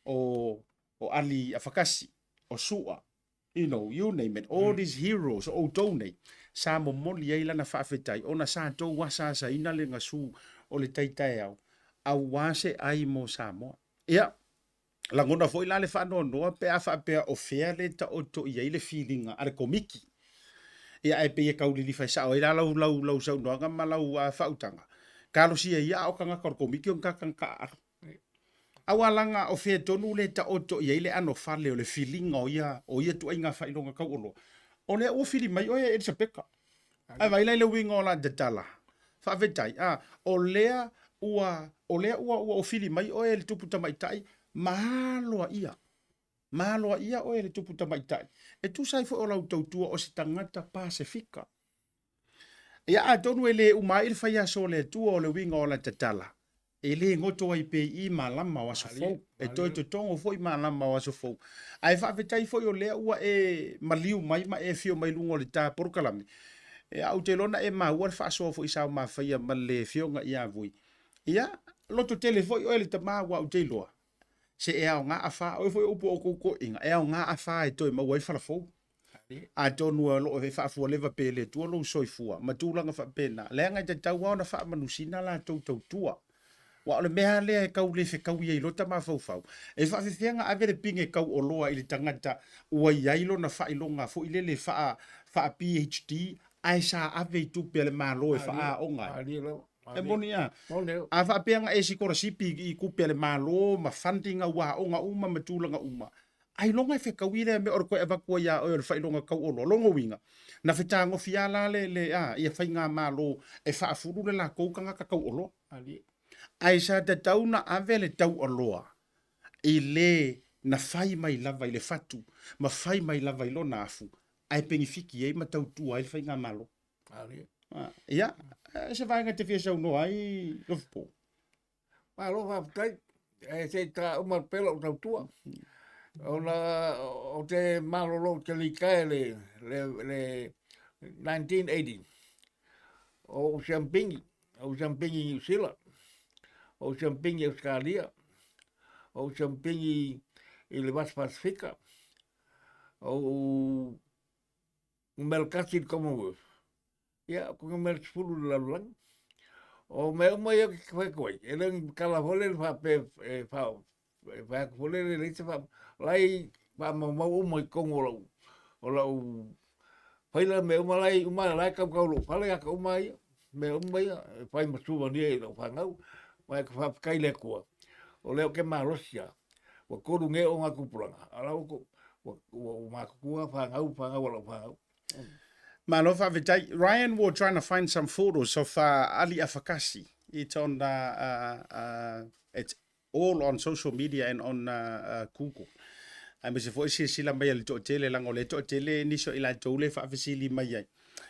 S1: o, o Ali Afakasi, o Sua, you know, you name it, all these heroes, o outou nei, sa momoli ai lana faafetai, ona sa tou asaasaina le gasu o le tai taeao, aua se ai mo Samoa. Ia, lagona foi la le faanoanoa pe a faapea o fea le taoto i ai le filiga a le Komiti. Ia ae pei e tau lilifa e sao ai la lau, lau, lau saunoaga ma lau uh, faautaga. Talosia ia a o tagata o le Komiti o ni tagata aalu. Aua laga o fea tonu le taoto i ai le anofale o le filiga o ia, o ia tuaiga faailoga taualoa. O lea ua fili mai oe e Elisapeta. Ae vaai la i le uiga o la tatala. Faafetai, a, o lea ua, o lea ua, ua fili mai oe e le tupu tamaitai ma aloaia. Ma aloaia oe e le tupu tamaitai. E tusa ai foi o lau tautua o se tagata Pasefika. Ia atonu e le uma ai le faiaso o le Atua o le uiga o la tatala, e le goto ai pea i i malama o aso fou, e toe totogo foi malama o aso fou. Ae faafetai foi o lea ua e maliu mai ma e afio mai luga o le ta polokalame. Ia, ou te iloa na e maua le faasoa foi sa o ma faia ma le afioga ia Vui. Ia, loto tele foi oe le tama aua ou te iloa, se e aoga afa, oe foi o upu a outou toeaiina, e aoga afa e toe maua ai fala fou. Atonu o lo o e faafualeva pea e le Atua lou soifua ma tulaga faapena, leaga e tatau lava ona faamanusina latou tautua. Aua o le mea lava lea e tau le fetaui ai i lota mafaufau, e faafefea ona ave le pine tauoloa i le tagata ua i ai lona faailoga foi lele faa, faa PHD ae sa ave i tupe a le Malo e faaaoga ai. E moni a. A faapea na e sikolasipi i tupe a le Malo ma funding au aoga uma ma tulaga uma, Ailoga e fetaui lea mea o le toe avatu ai ia oe o le faailoga tauoloa. Lona uiga, na fetagofi lava la le, le, a, ia faigamalo e faafulu le latou tagata tauoloa. Ae sa tatau na ave le taualoa i le na fai mai lava i le fatu ma fai mai lava i lona afu ae penefiti ai ma tautua ai le faigamalo. Ia, se vaega e te fia saunoa ai, Lofipo?
S2: Malo faafetai. E se i ta uma pea lou tautua. Ona o te malolo ou te litaea le, le, le 1980. O ou siampingi, o ou siampingi i Niu Sila, o ou siampingi i Ausetalia, o ou siampingi i le Vasi Pasifika, o ou numera tasi i le Commonwealth. Ia, ko numera 10 i le lalolagi. O mea uma ia ou te fai atu ai, e le o ni tala foi lele faapea e fai atu foi lele e leai se faa... O la e faamaumau uma i totonu o lau, o lau faila mea uma la e uma, la e tautau i lou fale ata uma ia, mea uma ia e fai ma souvenir i lau fanau. Ma e faafetai i le Atua, o lea ou te malosi lava. Ua tolu nei ogatupulaga, a o la ua, ua matutua fanau, fanau a lau fanau.
S1: Malo faafetai. Ryan, we're trying to find some photos of uh, Ali Afakasi. It's on, uh, uh, uh, it's All on social media and on Google. Aemaise foi silasila mai a le toatele, leaga o lea e toatele nisi o i latou lea e faafesili mai ai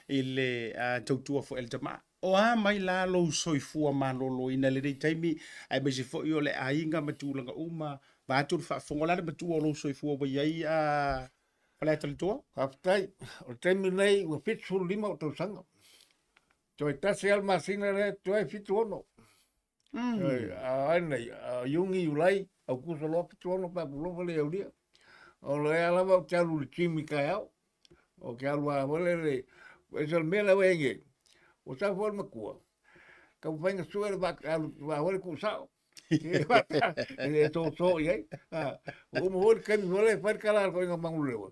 S1: i le tautua foi a le tama. O a mai la lou soifua maloloina i lenei taimi, aemaise foi o le aiga ma tulaga uma, vaeatu le faafofoga, o le a le matua o lou soifua ua i ai a Faleata le Toa?
S2: Faafetai. O le taimi lenei ua 75 ou tausaga. Toe tasi lava le masina lea, toe 76. A ai nei, a Iuni, Iulai, Aukuso loa 76 pe a pulofa le aulia. O lea lava ou te alu i le gym i taeao. Ou te alu lava foi lele, ese o le mea lea ua i ai nei, ua sau foi le matua, taumafai na sue le vaa, alu vaa foi le tuusao. E le soso i ai. Ua uma foi le taimi foi lea e fai le tala a le toeaina o Manuleleua,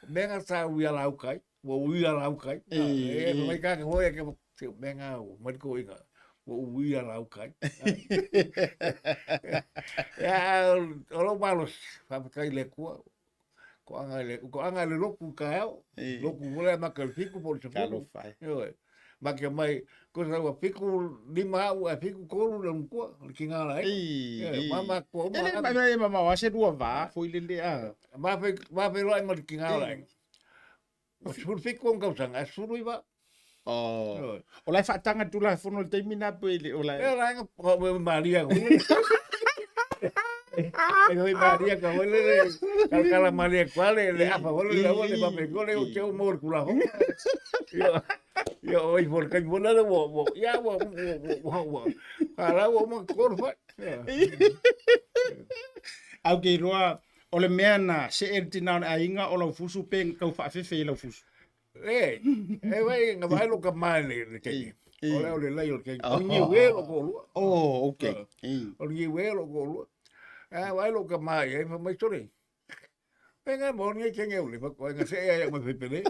S2: o mea na sa ui alauka ai, ua ui alauka ai. E fai mai tagata foi lea, se o mea na ua fai mai le toeaina, ua ui alauka ai. Ae o lou malosi, faafetai i le Atua, toaga i le, toaga i le lotu i taeao, lotu foi lea amata i le 7 po o le 10.
S1: Talofa e.
S2: Ioe. Ma te omai, tusa ua 75 au ae 73 le matua, o le tiga la
S1: ai. Ma ma uma. E le mai mamao lava se lua va foi lele a.
S2: Ma feiloai ma le tiga o le aiga. Ua 17 ona tausaga ae 19.
S1: Oh. O la e faataga Tulafono i le taimi na pe le o la
S2: e. la e malia ko. E hoi malia ka hoi le kala malia kwa le le afa hoi le le le pape ko le o te o mo kula ho. Yo yo oi for kai mo le wo wo ya wo wo wo wo. Ala wo mo ko fa.
S1: Au ke roa o le mea na se e tina o le aiga o lau fusu pe tau faafefe i lau fusu.
S2: E, e wai, nga vai lo ka mai le le keiki. O le o le lei o le keiki. O le niue lo ko lua.
S1: Oh, okay.
S2: O le niue lo ko lua. A vai lo ka mai, e fa mai sore. E nga mo ni kenge o le fa ko nga se e mai fe pele.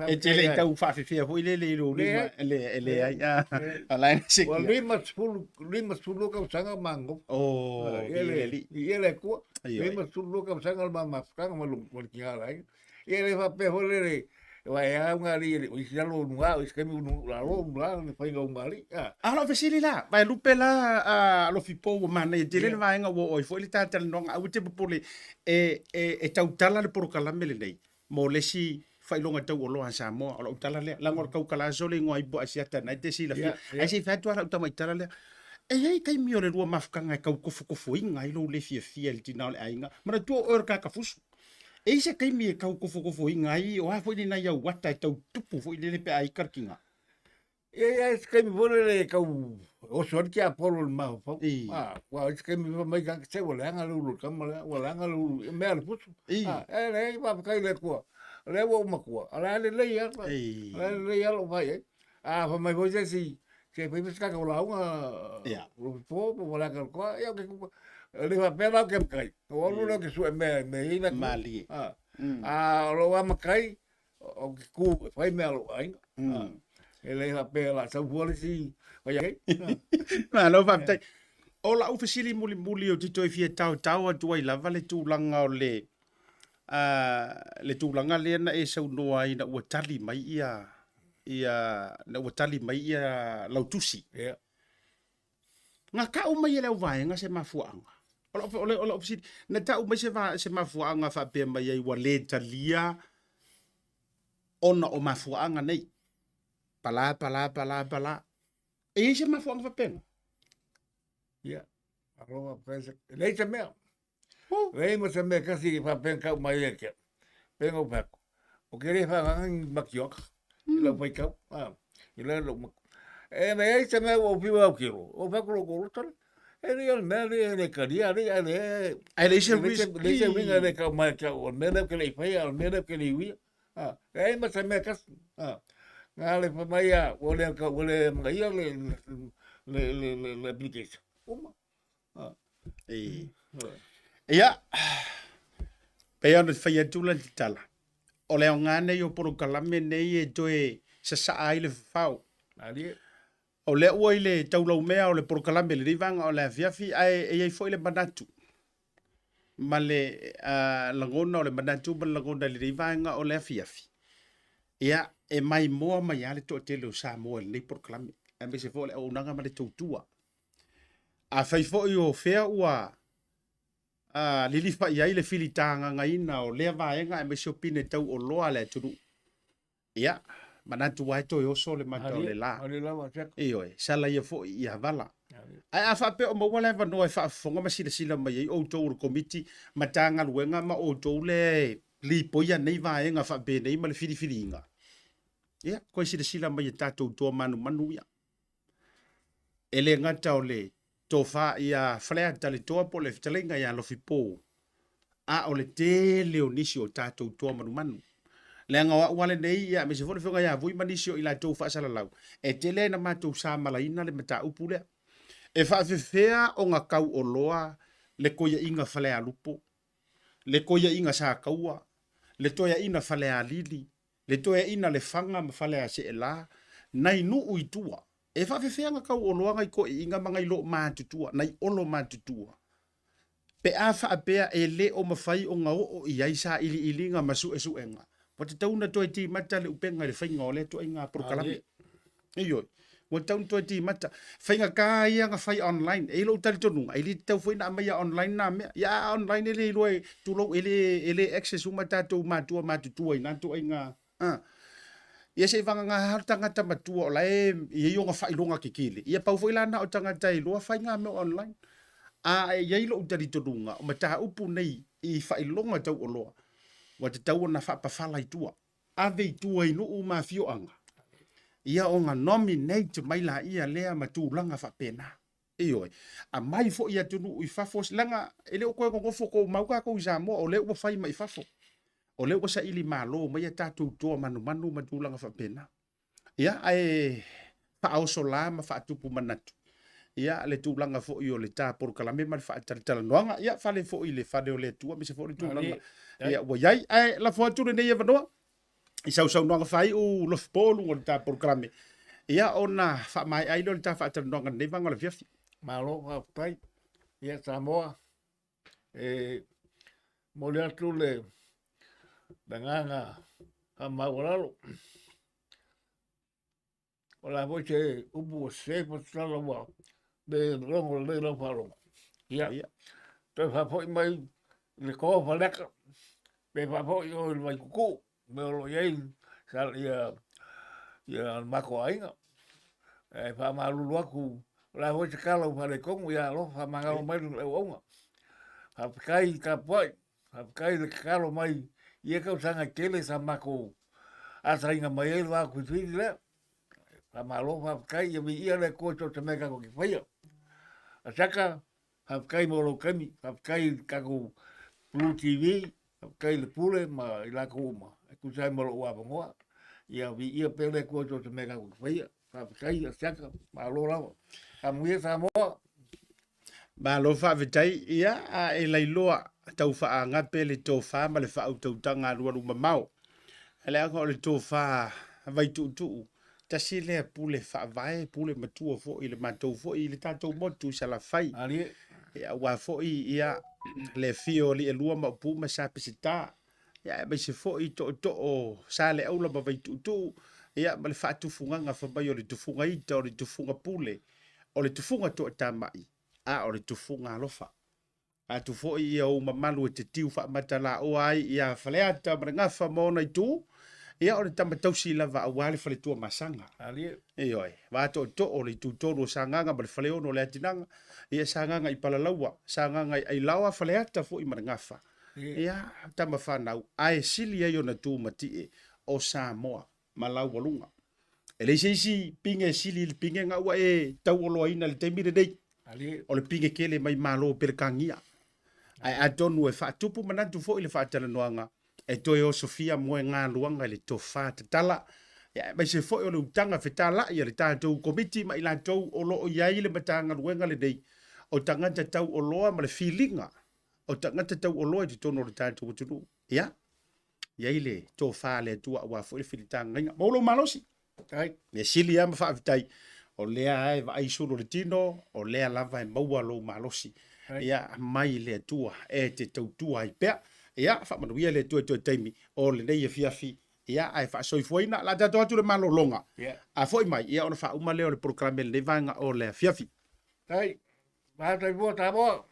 S1: E te le tau faafefea foi le le i lo lima le le ai a a la se
S2: Ua 52 tausaga mango.
S1: Oh,
S2: i le i le kua. 52 tausaga le mamafutaga ma le kinga lai. Ia le faapea foi lele, aua e a ugalii e le o isi lalo o luga, o isi taimi o lalo o luga le faiga o ugalii.
S1: A o lau fesili la, Vaelupe la a Alofipo ua manaia tele le vaega ua oo ai foi le ta talanoaga, aua e te popole e tautala le polokalame lenei mo le isi faailoga taualoa a Samoa. O lau tala lea, leaga o le Taukalaso le igoa ipu a Asiata na e te silafia. Ae se i fai atu lava lau tamaitala lea, e i ai taimi o le lua mafutaga e tau kofokofoina ai lou le fiafia i le tina o le aiga. Manatua o oe o le tagata fusu. E i ai se taimi e tau kofokofoina ai, o a foi ni nai auata e tau tupu foi lele pe a ika le tiga?
S2: E i ai se taimi foi lele e tau oso ai le tiapolo i le mafaufau. A, aua o isi taimi fai mai tagata, se ua leaga le ulu o le tama lea, ua leaga le ulu, e mea le fusu. A, e leai, faafetai i le Atua, o lea ua ou matua, o le a lelei lava, o le a lelei lava lou fai ai. A fai mai foi se isi, se fai foi se tatou lauga, po po o le aka koa, ia o ke kuka. Le faapea la o ke makai. O alu lea o ke sue mea me i na.
S1: Malie.
S2: A, a o lou amakai, o ke ku e fai mea lou aiga. E le faapea la sau fua le si fai ai.
S1: Malo faafetai. O lau fesili mulimuli ou te toe fia taotao atu ai lava le tulaga o le le tulaga lea na e saunoa ai ina ua tali mai ia ia ina ua tali mai ia lau tusi.
S2: Yeah.
S1: Na tau mai e le auvaega se mafuaaga. O lau, o lau, o lau fesili, na tau mai se, va, se mafuaaga faapea mai ai ua le talia ona o mafuaaga nei. Pala, pala, pala, pala. E i ai se mafuaaga faapena?
S2: Ia, alofa faapea, e leai se mea. Leai ma se mea kasi e faapea tau mai ia te au. Pea ou fai atu, ou te le faaagaga ni matioka i lau faitau, a, i lea lou matu. E leai se mea ua ou fiu e autilo, ou fai atu i lou toalua, sole, e le o le mea lea e le talia alii, ae leai,
S1: Ae leai se
S2: leai se uiga e le tau mai ia te au, o le mea lea ou te le i faia, o le mea lea ou te le i uia. A, leai ma se mea kasi, a, na le fai mai a, ua le, ua le amanaia le, le, le, le, le application. Uma.
S1: Ia, pei ona fai atu la le tala, o le aoga nei o polokalame nei e toe sasaa ai le fafao. O lea ua i le taulaumea o le polokalame lenei vaega o le afiafi, ae e i ai foi le manatu ma le lagona o le manatu ma le lagona i lenei vaega o le afiafi. Ia, e maimoa mai lava le toatele o Samoa i lenei polokalame, aemaise foi o le auaunaga ma le tautua. Afai foi o fea ua a lilifa i ai le filitagagaina o lea vaega aemaise o pine tauoloa a le atunuu, ia, manatu lava e toe oso le mata o le la. Ioe, sala ia foi ia vala. Ae a faapea o maua le avanoa e faafofoga ma silasila mai ai outou o le Komiti Matagaluega ma outou lea e lipoia nei vaega faapenei ma le filifiliga, ia, toe silasila mai i tatou toa manumanu ia. E le gata o le tofa ia Faleata le toa po o le fetalaiga ia Lofipo, a o le tele o nisi o tatou toa manumanu. Leaga o au lava lenei, ia, aemaise foi le afioga ia Vui ma nisi o i latou faasalalau, e tele lava ina matou samalaina le mataupu lea. E faafefea ona tauoloa le toeaiina Falealupo, le toeaiina Sataua, le toeaiina Falealili, le toeaiina Lefaga ma Faleaseela, nai nuu i tua. E faafefea ona tauoloa nai toeaiina ma nai loomatutua, nai olomatutua, pe a faapea e le o mafai ona oo i ai sailiiliga ma suesuega, ua tatau ona toe timata le upega i le faiga o lea ituaiga polokalame. Ioe, ua tatau ona toe timata. Faigata ia ona fai online. E i ai lou talitonuga, e le tatau foi ona aumaia online na mea. Ia a online e le iloa e, tulou, e le, e le access uma tatou matua matutua i na ituaiga A. Ia se i vagana lava le tagata matua o la e i ai ona faailoga tetele, ia pau foi la na o tagata e iloa fai na mea online. A e i ai lou talitonuga, o mataupu nei i faailoga tauoloa, ua tatau ona faapafala i tua. Ave i tua i nuu ma afioaga, ia ona nominate mai laia lea ma tulaga faapena. Ioe. Aumai foi i atunuu i fafo, leaga e le o toe nonofo tumau tatou i Samoa, o lea ua fai mai fafo. O lea ua saili malo mai a tatou toa manumanu ma tulaga faapena. Ia, ae faaoso la ma faatupu manatu. Ia, le tulaga foi o le ta polokalame ma le faatalatalanoaga. Ia, fale foi i le fale o le Atua, aemaise foi le tulaga ia, ua i ai. Ae lafo atu lenei avanoa i sau saunoaga faaiu Lofipo luga o le ta polokalame, ia ona faamaea ai lea o le ta faatalanoaga i lenei vaega o le afiafi.
S2: Malo faafetai. Ia Samoa, e momoli atu le agaga faamaualalo. O le a foi se upu ua sese po o se tala ua le logo lelei lau faalogo. Ia, toe faafoi mai i le toa o Faleata, pe faafoi oe i le Vaituutuu, mea o lo o i ai ia, ia le matou aiga. Ae faamalulu atu, o le a foi se tala ua faaletonu, ia alofa faamagalo mai le auauna. Faafetai tapuai, faafetai le tatalo mai i ia tausaga e tele sa matou asaina mai ai le va filifili lea. Faamalo faafetai, ia viia le Atua i so o se mea tatou te faia. Asiata, faafetai mo lou taimi, faafetai i le tatou Blue TV, faafetai i le Pule ma i latou uma e tusa ai ma lou avanoa. Ia viia pea le Atua i so o se mea tatou te faia. Faafetai Asiata, malo lava. Faamanuia Samoa.
S1: Malo faafetai, ia a e lailoa tau faagape le tofa ma le faautautaga alualu mamao. Leaga o le tofa Vaituutuu, tasi lea pule faavae, pule matua foi i le matou foi i le tatou motu i Salafai. Ia, aua foi ia le afio o Aliielua ma Upu ma Sa Peseta, ia aemaise foi tootoo Saleaula ma Vaituutuu, ia ma le faatufugaga fai mai o le tufuga ita, o le tufuga pule, o le tufuga toatamai, a o le tufuga alofa. Atu foi ia ou mamalu e te tiu faamatalaoa ai ia Faleata ma le Gafa ma ona itu, ia o le tama tausi lava aua le faletua Masaga. Ioe, va tootoo le itu tolu o Sagaga ma le Faleono o le Atinaga, ia Sagaga i Palalaua, Sagaga i Ailaoa, Faleata foi ma le Gafa. Ia, tama fanau, ae sili ai ona tu matie o Samoa ma laualuga. E leai se isi pine e sili i le pine na ua e tauoloaina i le taimi lenei. O le pine tele mai Malo o Peretania. Ae atonu e faatupu manatu foi le faatalanoaga e toe osofia moegaluaga i le tofa tatala, aemaise foi o le utaga fetalai a le tatou Komiti ma i latou o lo o i ai le Matagaluega lenei o tagata tauoloa ma le filiga o tagata tauoloa i totonu o le tatou atunuu. Ia, i ai le tofa a le Atua aua foi le filitagaina. Maua lou malosi. Mea sili lava ma faafetai, o lea lava e vaai sulu o le tino, o lea lava e maua lou malosi. Ia, mai le Atua e te tautua ai pea. Ia, faamanuia le Atua i toe taimi o lenei afiafi. Ia, ae faasoifuaina. O le a tatou atu i le malologa. A foi mai, ia ona faauma lea o le polokalame i lenei vaega o le afiafi.
S2: Faafetai. Malo Samoa.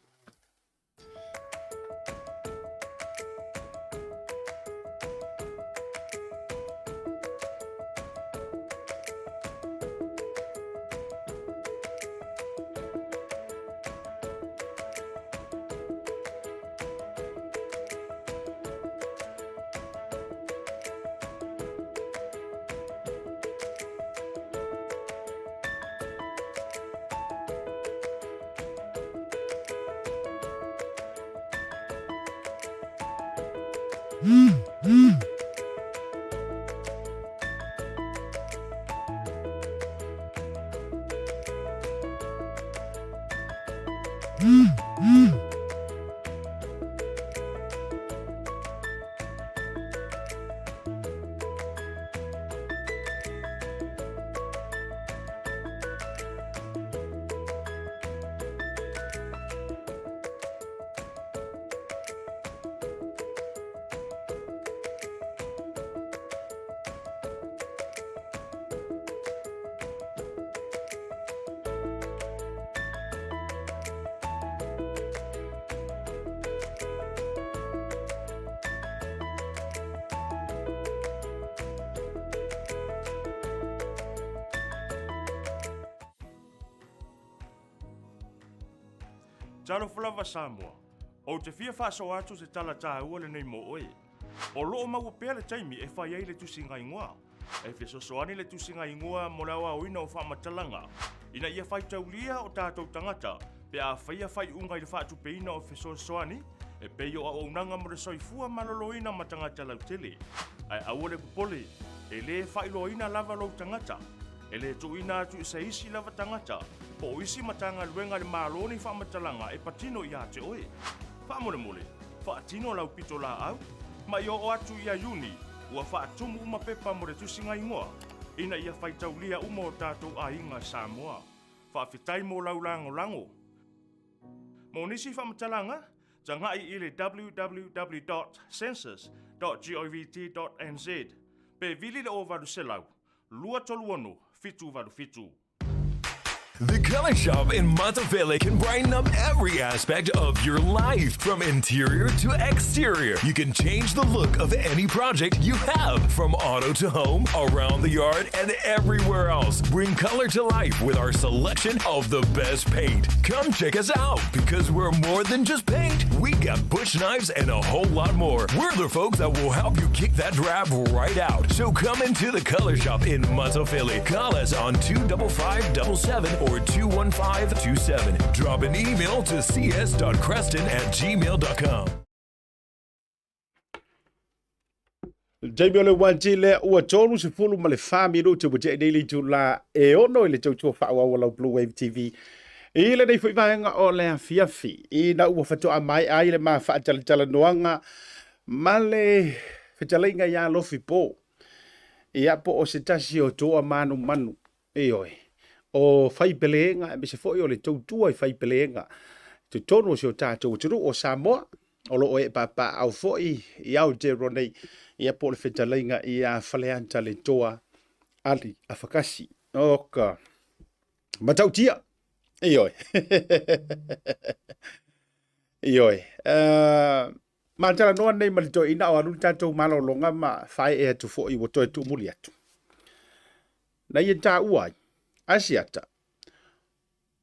S7: Talofa lava Samoa, ou te fia faasoa atu se tala tāua lenei mo oe. O loo maua pea le taimi e fai ai le tusiga igoa. E fesoasoani le tusiga igoa mo le aoaoina o faamatalaga, ina ia faitaulia o tatou tagata pe a faia faaiuga i le faatupeina o fesoasoani e pei o auaunaga mo le soifua maloloina ma tagata lautele. Ae aua le popole, e lē faailoaina lava lou tagata. E lē tuuina atu i se isi lava tagata po o isi Matagaluega a le Malo ni faamatalaga e patino iā te oe. Faamolemole, faatino lau pitolaau ma ia oo atu ia Iuni ua faatumu uma pepa mo le tusiga igoa ina ia faitaulia uma o tatou aiga Samoa. Faafetai mo lau lagolago. Mo nisi faamatalaga, taga'i i le www.census.govt.nz pe vili le 0800 236 787.
S16: The Color Shop in Monteville can brighten up every aspect of your life, from interior to exterior. You can change the look of any project you have, from auto to home, around the yard, and everywhere else. Bring color to life with our selection of the best paint. Come check us out because we're more than just paint. We got bush knives and a whole lot more. We're the folks that will help you kick that drab right out. So come into the Color Shop in Philly. Call us on 25577 or 21527. Drop an email to cs.creston at gmail.com.
S1: Taimi o le uati lea ua 34 minute ua tea nei le itula e ono i le tautua faaauau a lau Blue Wave TV. I lenei foi vaega o le afiafi, ina ua faatoa mai ai le ma faatalatalanoaga ma le fetalaiga iā Lofi Po. Ia po o se tasi o toa manumanu Ioe, o Faipeleega aemaise foi o le tautua i Faipeleega i totonu o si o tatou atunuu o Samoa, o lo o ee papaaao foi i Aotearoa nei, ia po o le fetalaiga ia Faleata le Toa Ali Afakasi. Oka. Matautia. Ioe. Ioe. Uh, ma talanoa nei ma le toeaina o alu le tatou malologa ma faee atu foi ua toe tuumuli atu. Na ia taua ai, Asiata,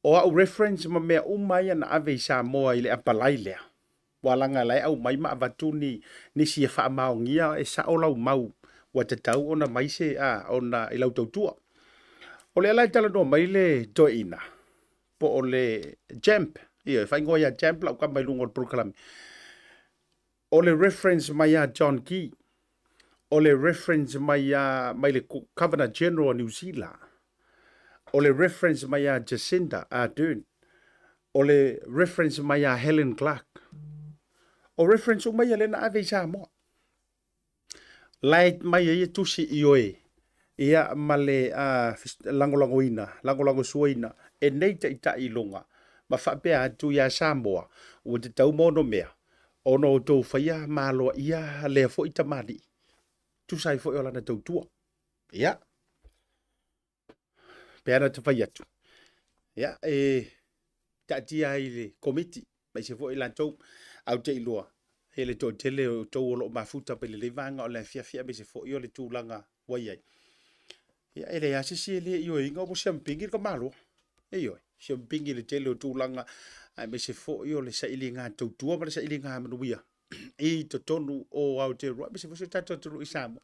S1: o au reference ma mea uma ia na ave i Samoa i le apalai lea, ua laga la e aumai ma avatu ni nisi e faamaonia e sao lau mau ua tatau ona mai se a ona i lau tautua. O lea la e talanoa mai le toeaina po o le Jamp, ia e faaigoa ia Jamp lau kama i luga o le polokalame. O le reference mai ia John Key, o le reference mai ia mai le Governor General o New Zealand, o le reference mai ia Jacinda Ardern, o le reference mai ia Helen Clark. O reference uma ia lea na ave i Samoa. Lae mai ai e tusi ioe ia ma le uh, lagolagoina, lagolagosuaina e nei taitai i luga ma faapea atu iā Samoa ua tatau ma ono mea ona outou faia ma aloaia lea foi tamalii tusa ai foi o lana tautua. Ia, pe ana ta fai atu. Ia, e taatia ai i le Komiti, aemaise foi i latou, ae ou te iloa, e le toatele o outou o lo o mafuta mai lenei vaega o le afiafi aemaise foi o le tulaga ua i ai. Ia, e leai lava se isi e le ioeina ua siamupini le tamaloa. Ioe, siamupini i le tele o tulaga aemaise foi o le sailiga tautua ma le sailiga manuia i totonu o Aotearoa aemaise foi si o tatou atunuu i Samoa.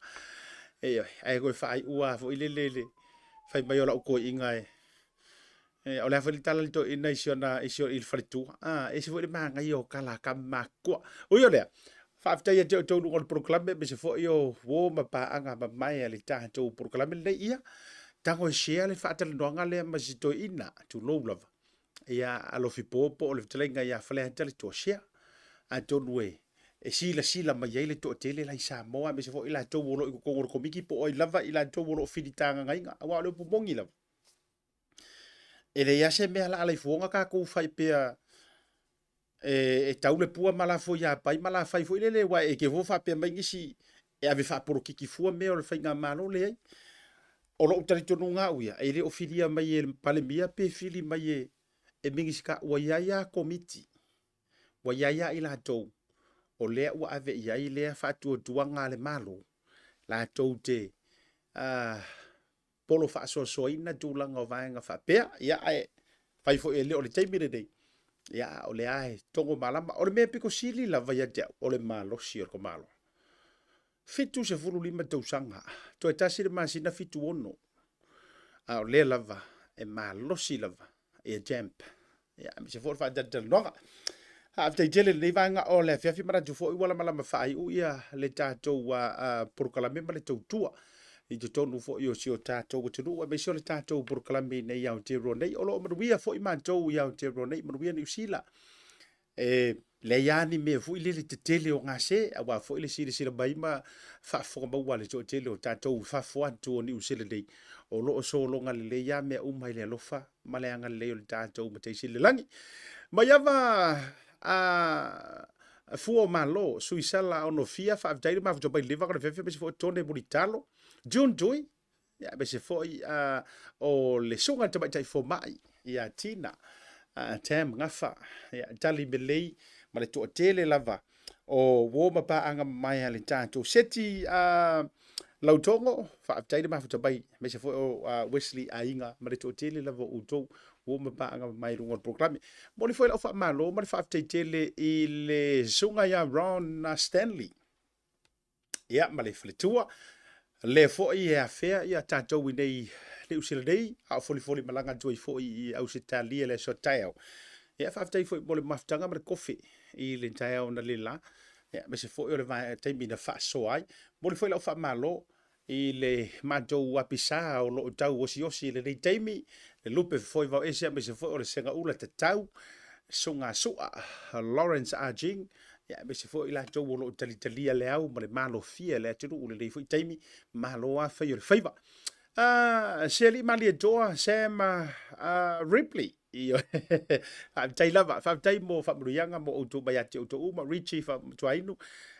S1: Ioe, ae toe faaiu lava foi lele le fai mai o lau toeaina e O le a foi le tala a le toeaina i si ona, i si, i le faletua. Ah, ese foi le manaia o tala a tama matutua. Ui o lea, faafetai ia te outou i luga o le polokalame, aemaise foi o uo ma paaga mamae a le tatou polokalame lenei. Ia, tago e share le faatalanoaga lea ma si toeaina, tulou lava. Ia, Alofi Po po o le fetalaiga ia Faleata le toa share. Atonu e e silasila mai ai le toatele la i Samoa, aemaise foi i latou o lo o i totonu o le Komiti po o ai lava i latou o lo o filitagagaina, aua o le upu moni lava, E leai lava se mea laalaifuoga tatou fai pea e tau le pua ma lafo ia pai ma la fai foi lele aua e te fua faapea mai nisi e ave faapolokiki fua mea o le faigamalo. Leai. O lou talitonuga au ia, e le o filia mai e le Palemia pe fili mai e Minisita, ua i ai lava Komiti, ua i ai lava i latou o lea ua ave i ai lea faatuatuaga a le Malo latou te polo faasoasoaina tulaga o vaega faapea. Ia, ae fai foi e le o le taimi lenei, ia, a o lea e togo malama. O le mea pito sili lava ia te au, o le malosi o le tamaloa. 75 tausaga, toe tasi le masina 76, a o lea lava e malosi lava ia Champ. Ia, aemaise foi o le faatalatalanoaga. Faafetai tele i lenei vaega o le afiafi, manatu foi ua lamalama faaiu ia le tatou polokalame ma le tautua i totonu foi o si o tatou atunuu, aemaise o le tatou polokalame i nei Aotearoa nei. O lo o manuia foi matou i Aotearoa nei, manuia Niu Sila. E leai lava ni mea foi lele tetele o gase, aua foi le silasila mai ma faafofoga maua a le toatele o tatou i fafo atu o Niu Sila nei, o lo o sologa lelei lava mea uma i le alofa ma le agalelei o le tatou Matai Sili i le Lagi. Maiava a Fua o Malo, Suisala Onofia, faafetai le mafuta mai le leva kana fefe, aemaise foi Tone Mulitalo, June Tui, Ia, aemaise foi o le susuga i le tamaitai fomai ia Tina Tam Gafa, ia, Tali Melei ma le toatele lava o uo ma paaga mamae a le tatou seti Lautogo, faafetai le mafuta mai, aemaise foi o Wesley Aiga ma le toatele lava o outou uo ma paaga mamae i luga o le polokalame. Momoli foi lau faamalo ma le faafetai tele i le susuga ia Ron Stanley, ia ma le faletua lea foi e afea ia tatou i nei Niu Sila nei, a o folifoli malaga atu ai foi i Ausetalia le aso taeao. Ia faafetai foi mo le mafutaga ma le kofe i le taeao na le la, ia aemaise foi o le taimi na faasoa ai. Momoli foi lau faamalo i le matou apisa o lo o tau osiosi i lenei taimi, le lupe fofoi vaoese aemaise foi o le segaula tatau, susuga Sua Lawrence Ah Jing, ia aemaise foi i latou o lo o talitalia le au ma le malofia i le atunuu i lenei foi taimi, malo lava fai o le faiva. Se alii Malietoa Sam Ripley, faafetai lava, faafetai mo faamanuiaga mo outou mai ia te outou uma, Richie Faamatuainu,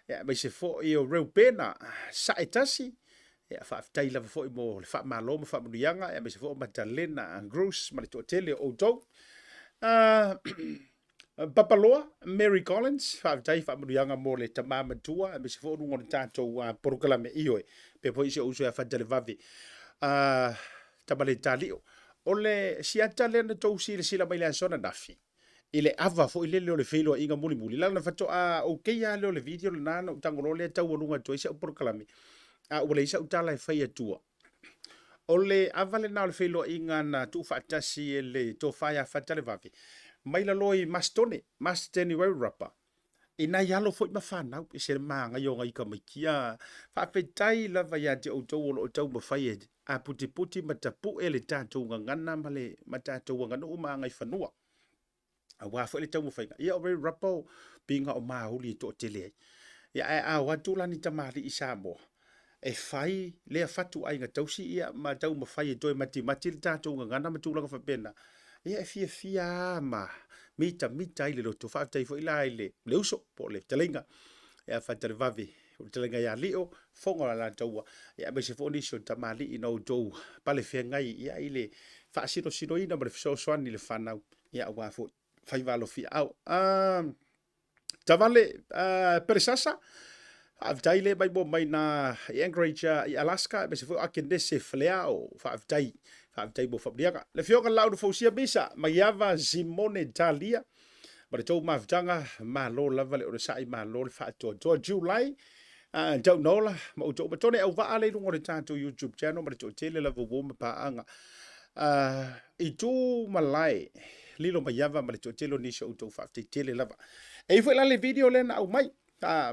S1: ia aemaise foi o Reupena Saetasi, ia faafetai lava foi mo le faamalo ma faamanuiaga, ia aemaise foi o Matalena Bruce ma le toatele o outou. Papaloa, Mary Collins, faafetai faamanuiaga mo le tama matua, aemaise foi o luga o le tatou polokalame, ioe, pea foi si ou uso ia Fatalevave, Tamaletali'o. O le siata lea na tou silasila mai i le aso ananafi, i le ava foi lele o le feiloaiga mulimuli, leaga na faatoa okay lava lea o le video lena na ou tago loa lea taualuga atu ai si au polokalame, a ua leai sau tala e fai atua. O le ava lena o le feiloaiga na tuufaatasi e le Tofa ia Fatalevave mai lalo i Masitone, Masiteni Wairarapa, i nai alo foi ma fanau, e ese le manaia o nai tamaiti. Faafetai lava ia te outou o lo o taumafai e aputiputi ma tapue le tatou gagana ma le ma tatou aganuu ma agaifanua. aua foi le taumafaiga. Ia o Wairarapa o piga o mauli e toatele ai. Ia ae a o atu la ni tamalii Samoa e fai lea fatu aiga tausi ia ma taumafai e toe matimati le tatou gagana ma tulaga faapena, ia e fiafia lava ma mitamita ai le loto. Faafetai foi la i le, le uso po o le fetalaiga ia Fatalevave, o le fetalaiga ia Lio, Fofoga o Alataua, ia aemaise foi o nisi o tamalii na outou palefeagai ia i le faasinosinoina ma le fesoasoani i le fanau. Ia aua foi. Faiva alofiaau. Tavale Pelesasa, faafetai le maimoa mai na i Anchorage i Alaska, aemaise foi o Akenese Faleao, faafetai, faafetai mo faamanuiaga. Le Afioga Lau na Fausia Misa, Maiava Simone Talia, ma le tou mafutaga, malo lava le onosai, malo le faatoatoa. July, Taunaola, ma outou uma. Tone Auvaa le i luga o le tatou YouTube channel ma le toatele lava uo ma paaga. Itu malae, Lilo Maiava ma le toatele o nisi o outou faafetai tele lava. E i foi la le video lea na aumai.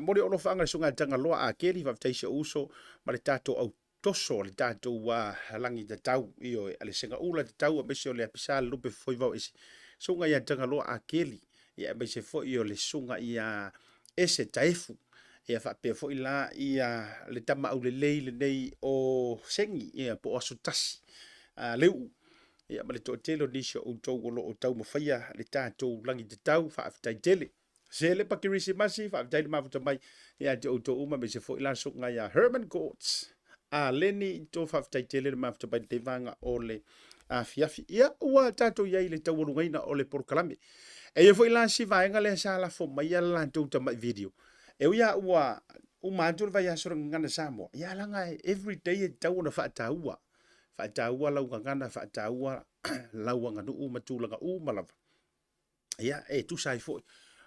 S1: Mo le olofaga le susuga ia Tagaloa Akeli, faafetai si ou uso ma le tatou au toso o le tatou lagi tatau, ioe, a le segaula tatau aemaise o le apisa le lupe fofoi vao ese. Susuga ia Tagaloa Akeli, ia aemaise foi o le susuga ia Ese Taefu, ia faapea foi la ia le tama aulelei lenei o Sengi, ia po o Aso Tasi, Leu'u, ia ma le toatele o nisi o outou o lo o taumafaia le tatou lagi tatau, faafetai tele. Selepa Kerisimasi, faafetai le mafuta mai ia te outou uma, aemaise foi la susuga ia Herman Courts, a Leni, to faafetai tele le mafuta mai lenei vaega o le afiafi. Ia, ua tatou i ai i le taualugaina o le polokalame. E i ai foi la si vaega lea sa lafo mai le latou tamai video. E ui lava ua uma atu le vaiaso o le Gagana Samoa, ia leaga every day e tatau ona faataua. Faataua lau gagana, faataua lau aganuu ma tulaga uma lava. Ia, e tusa ai foi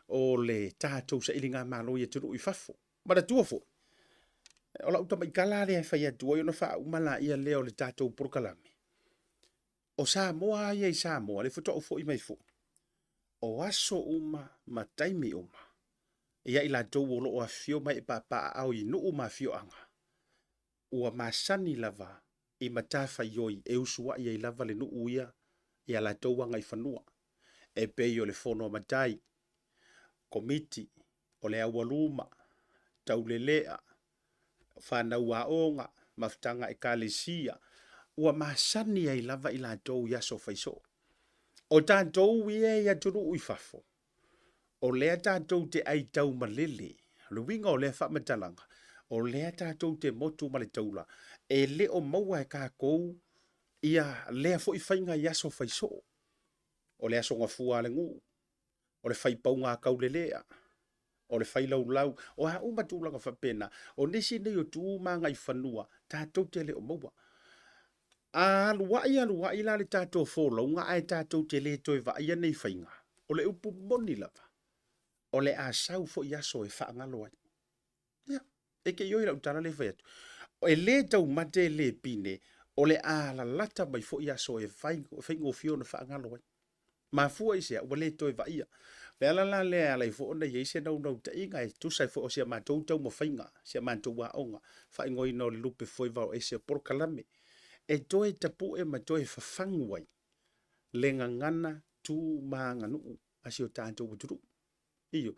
S1: o le tatou sailigamalo i atunuu i fafo. Manatua foi, o lau tamaitala lea e fai atu ai ona faauma laia lea o le tatou polokalame. O Samoa ia i Samoa, le faatoa ou foi mai foi, o aso uma ma taimi uma, ia i latou o lo o afifio mai e papaaao i nuu ma afioaga, ua masani lava i matafaioi e usuai ai lava le nuu ia i a latou agaifanua, e pei o le fono a matai, komiti o le aualuma, taulelea, fanau aoga, mafutaga ekalesia, ua masani ai lava i latou i aso faisoo. O tatou ia i atunuu i fafo, o lea tatou te ai taumalele. O le uiga o lea faamatalaga, o lea tatou te motu ma le taula, e le o maua e tatou ia lea foi faiga i aso faisoo. O le aso gafua a le nuu, o le faipauga a taulelea, o le failaulau, o a uma tulaga faapena. O nisi nei o tu ma agaifanua tatou te le o maua. A aluai aluai la le tatou folauga ae tatou te le toe vaaia nei faiga, o le upu moni lava, o le a sau foi aso e faagalo ai. Ia, e te ioe i lau tala lea e fai atu. E le taumate e le pine, o le a lalata mai foi aso e faigofie ona faagalo ai. Mafua i se a? Ua le toe vaaia. O le ala la lea e ala ai foi ona i ai se naunautaiga e tusa ai foi o si a matou taumafaiga, si a matou aoga, faaigoaina o le lupe foe vaoese o polokalame, e toe tapue ma toe fafagu ai le gagana tu ma aganuu a si o tatou atunuu. Ioe.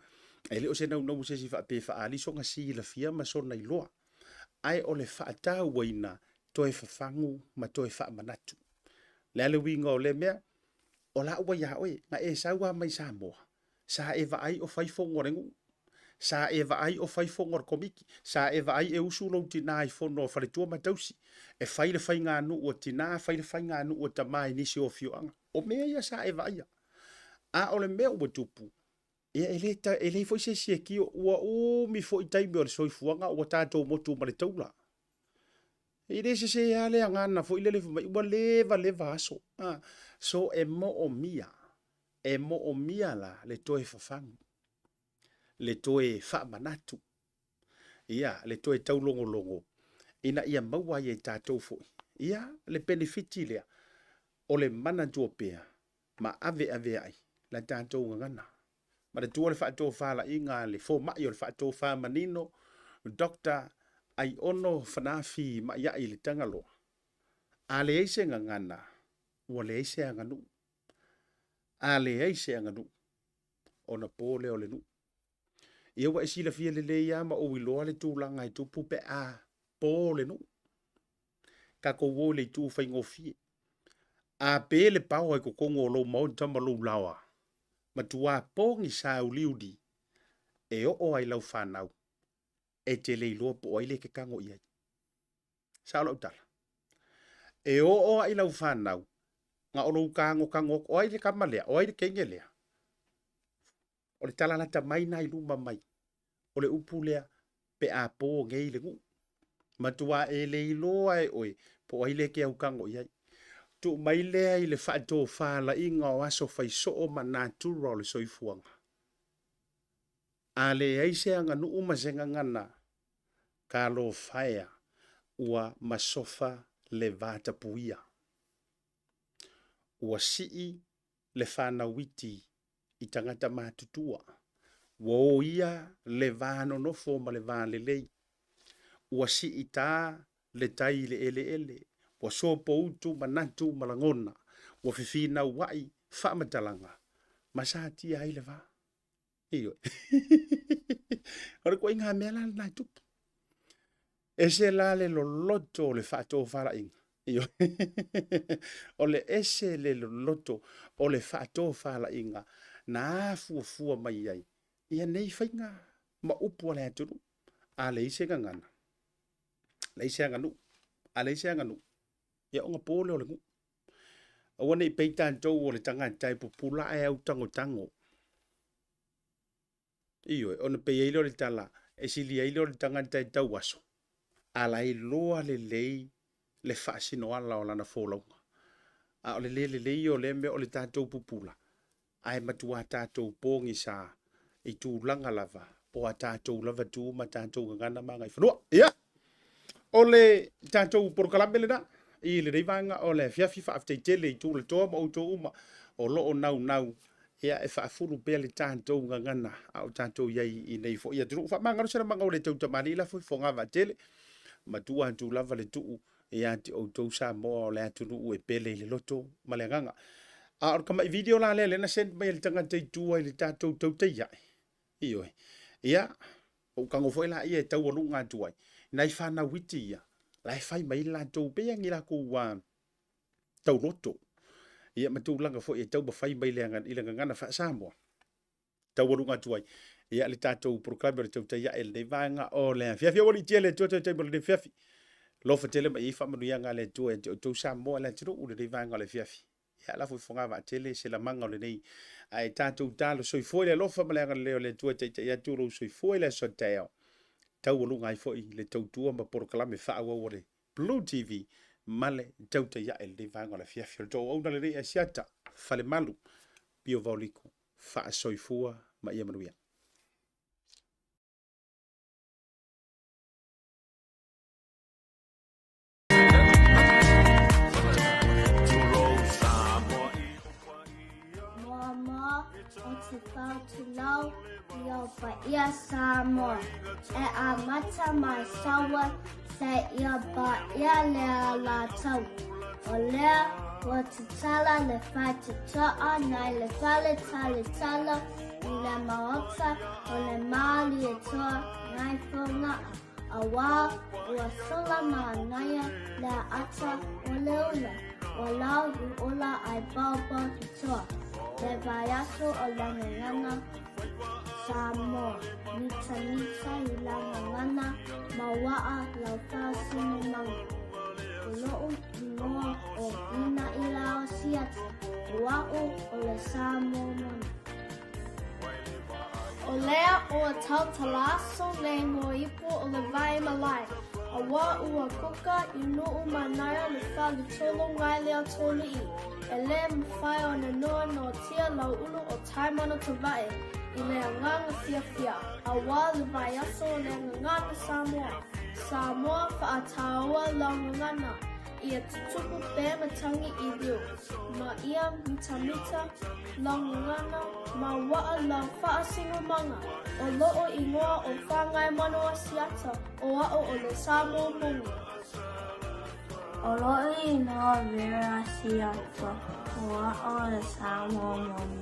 S1: E le o se naunau o se isi faapea e faaali sona silafia ma sona iloa, ae o le faatauaina toe fafagu ma toe faamanatu. O le a le uiga o lea mea? O la ua iā oe, na e sau lava mai Samoa, sa e vaai o fai fono a le nuu, sa e vaai o fai fono a le komiti, sa e vaai e usu lou tinā i fono a faletua ma tausi, e fai le faiganuu a tinā, fai le faiganuu a tamā i nisi o afioaga. O mea ia sa e vaaia. A o le mea ua tupu, ia e le, e leai foi se isi e tio, ua umi foi taimi o le soifuaga ua tatou motu ma le taula. E le sese lava le agana foi lele fai mai, ua leva leva aso. A, so e moomia, e moomia la le toe fafagu, le toe faamanatu, ia, le toe taulogologo ina ia maua ai e tatou foi, ia, le penefiti lea o le manatua pea ma aveaveai la tatou gagana. Manatua le faatofalaiga a le fomai o le faatofa manino Doctor Aiono Fanafi Ma'ia'i le Tagaloa, A leai se gagana, ua leai se aganuu. A leai se aganuu, ona po lea o le nuu. Ia ua e silafia lelei lava ma ou iloa le tulaga e tupu pe a po le nuu. Tatou o i le itu faigofie. A pe le paoa i totonu o lou maota ma lou laoa, matua pogisa uliuli e oo ai lau fanau e te le iloa po o ai le e te tago i ai. Sao lau tala? E oo ai lau fanau na o lou tagotago atu, o ai le tama lea, o ai le teine lea? O le tala lata mai na i luma mai, o le upu lea, pe a po nei le nuu. Matua e le iloa e oe po o ai lea e te aukago i ai. Tuu mai lea i le faatofalaiga o aso fai soo ma natura o le soifuaga. A leai se aganuu ma se gagana, talofa e ua masofa le vatapuia. Ua sii le fanau iti i tagata matutua. Ua oia le va nonofo ma le va lelei. Ua siita le tai i le eleele. Ua sopoutu manatu ma lagona. Ua fefinauai faamatalaga ma satia ai le va. Ioe. O le ituaiga mea la lena e tupu. Ese la le loloto o le faatofalaiga. Ioe. O le ese le loloto o le faatofalaiga na afuafua mai ai ia nei faiga ma upu a le atunuu. A leai se gagana, leai se aganuu, a leai se aganuu, ia ona po lea o le nuu. Aua ne i pei tatou o le tagata e pupula ae autagotago. Ioe, ona pei ai lea o le tala, e sili ai lea o le tagata e tauaso, a la e iloa lelei le faasinoala o lana folauga. A o le le lelei ia o lea mea o le tatou pupula, ae matua tatou pogisa i tulaga lava o a tatou lava tu ma tatou gagana ma agaifanua. Ia, o le tatou polokalame lena i lenei vaega o le afiafi. Faafetai tele i tulatoa ma outou uma o lo o naunau ia e faafulu pea le tatou gagana a o tatou i ai i nei foi atunuu. Faamagalo se lamaga ua le tautamalii lafo i fogavaa tele, matua atu lava le tuu ia te outou Samoa o le atunuu e pele i le loto ma le agaga. A o le tamai video la lea lea na send mai e le tagata i tua i le tatou tautai ae. Ioe. Ia, ou tago foi la ia e taualuga atu ai. Nai fanau iti ia, la e fai mai latou, pei lava ni latou tauloto. Ia ma tulaga foi e taumafai mai i le gagana faa-Samoa. Taualuga atu ai ia le tatou polokalame o le tautai ae i lenei vaega o le afiafi. Aua liitia le Atua tautai mo lenei afiafi. Alofa tele mai i ai faamanuiaga a le Atua ia te outou Samoa le atunuu i lenei vaega o le afiafi. Ia lafo i fogavaa tele se lamaga o lenei. Ae tatou talo soifua i le alofa ma le agalelei o le Atua e taitai atu lou soifua i le aso a taeao. Taualuga ai foi le tautua ma polokalame faaauau a le Blue TV ma le tautai ae i lenei vaega o le afiafi. O le tou auauna lenei Asiata Falemalu Pio Vaoliko. Faasoifua ma ia manuia.
S6: Muamua o te whātulau i o paia Samoa. E amata mai saua se ia paia lea lātou. O lea ua tatala le faitotoa nai le fale talatala i le maota o le Malietoa nai Fogaa, auā ua sola manaia le ata o le ula, ua lau i ola ai paopao totoa, le vaiaso o le gagana Samoa, mitamita i la gagana ma waa lau faasinomaga. O lo'u inoa o Inailao Siata, o a'u o le Samoa moni.
S17: O lea ua tautalaso nei mo ipo o le vai malae, auā ua kuka i nuu manaia le faletolu ngai lea tolii, e le mafai ona noa noatia lau ulu o Taimana Tavae i le agaga fiafia, auā le vaiaso o le Gagana Samoa. Samoa faatāua lau gagana, ia tutupu pea matangi i liu, ma ia mitamita lau gagana ma waa lau faasinomaga. O lo'u igoa o Fagaemanu Asiata, o a'u o le Samoa moni.
S6: O lo'u inoa Vera Asiata, o a'u o le Samoa moni.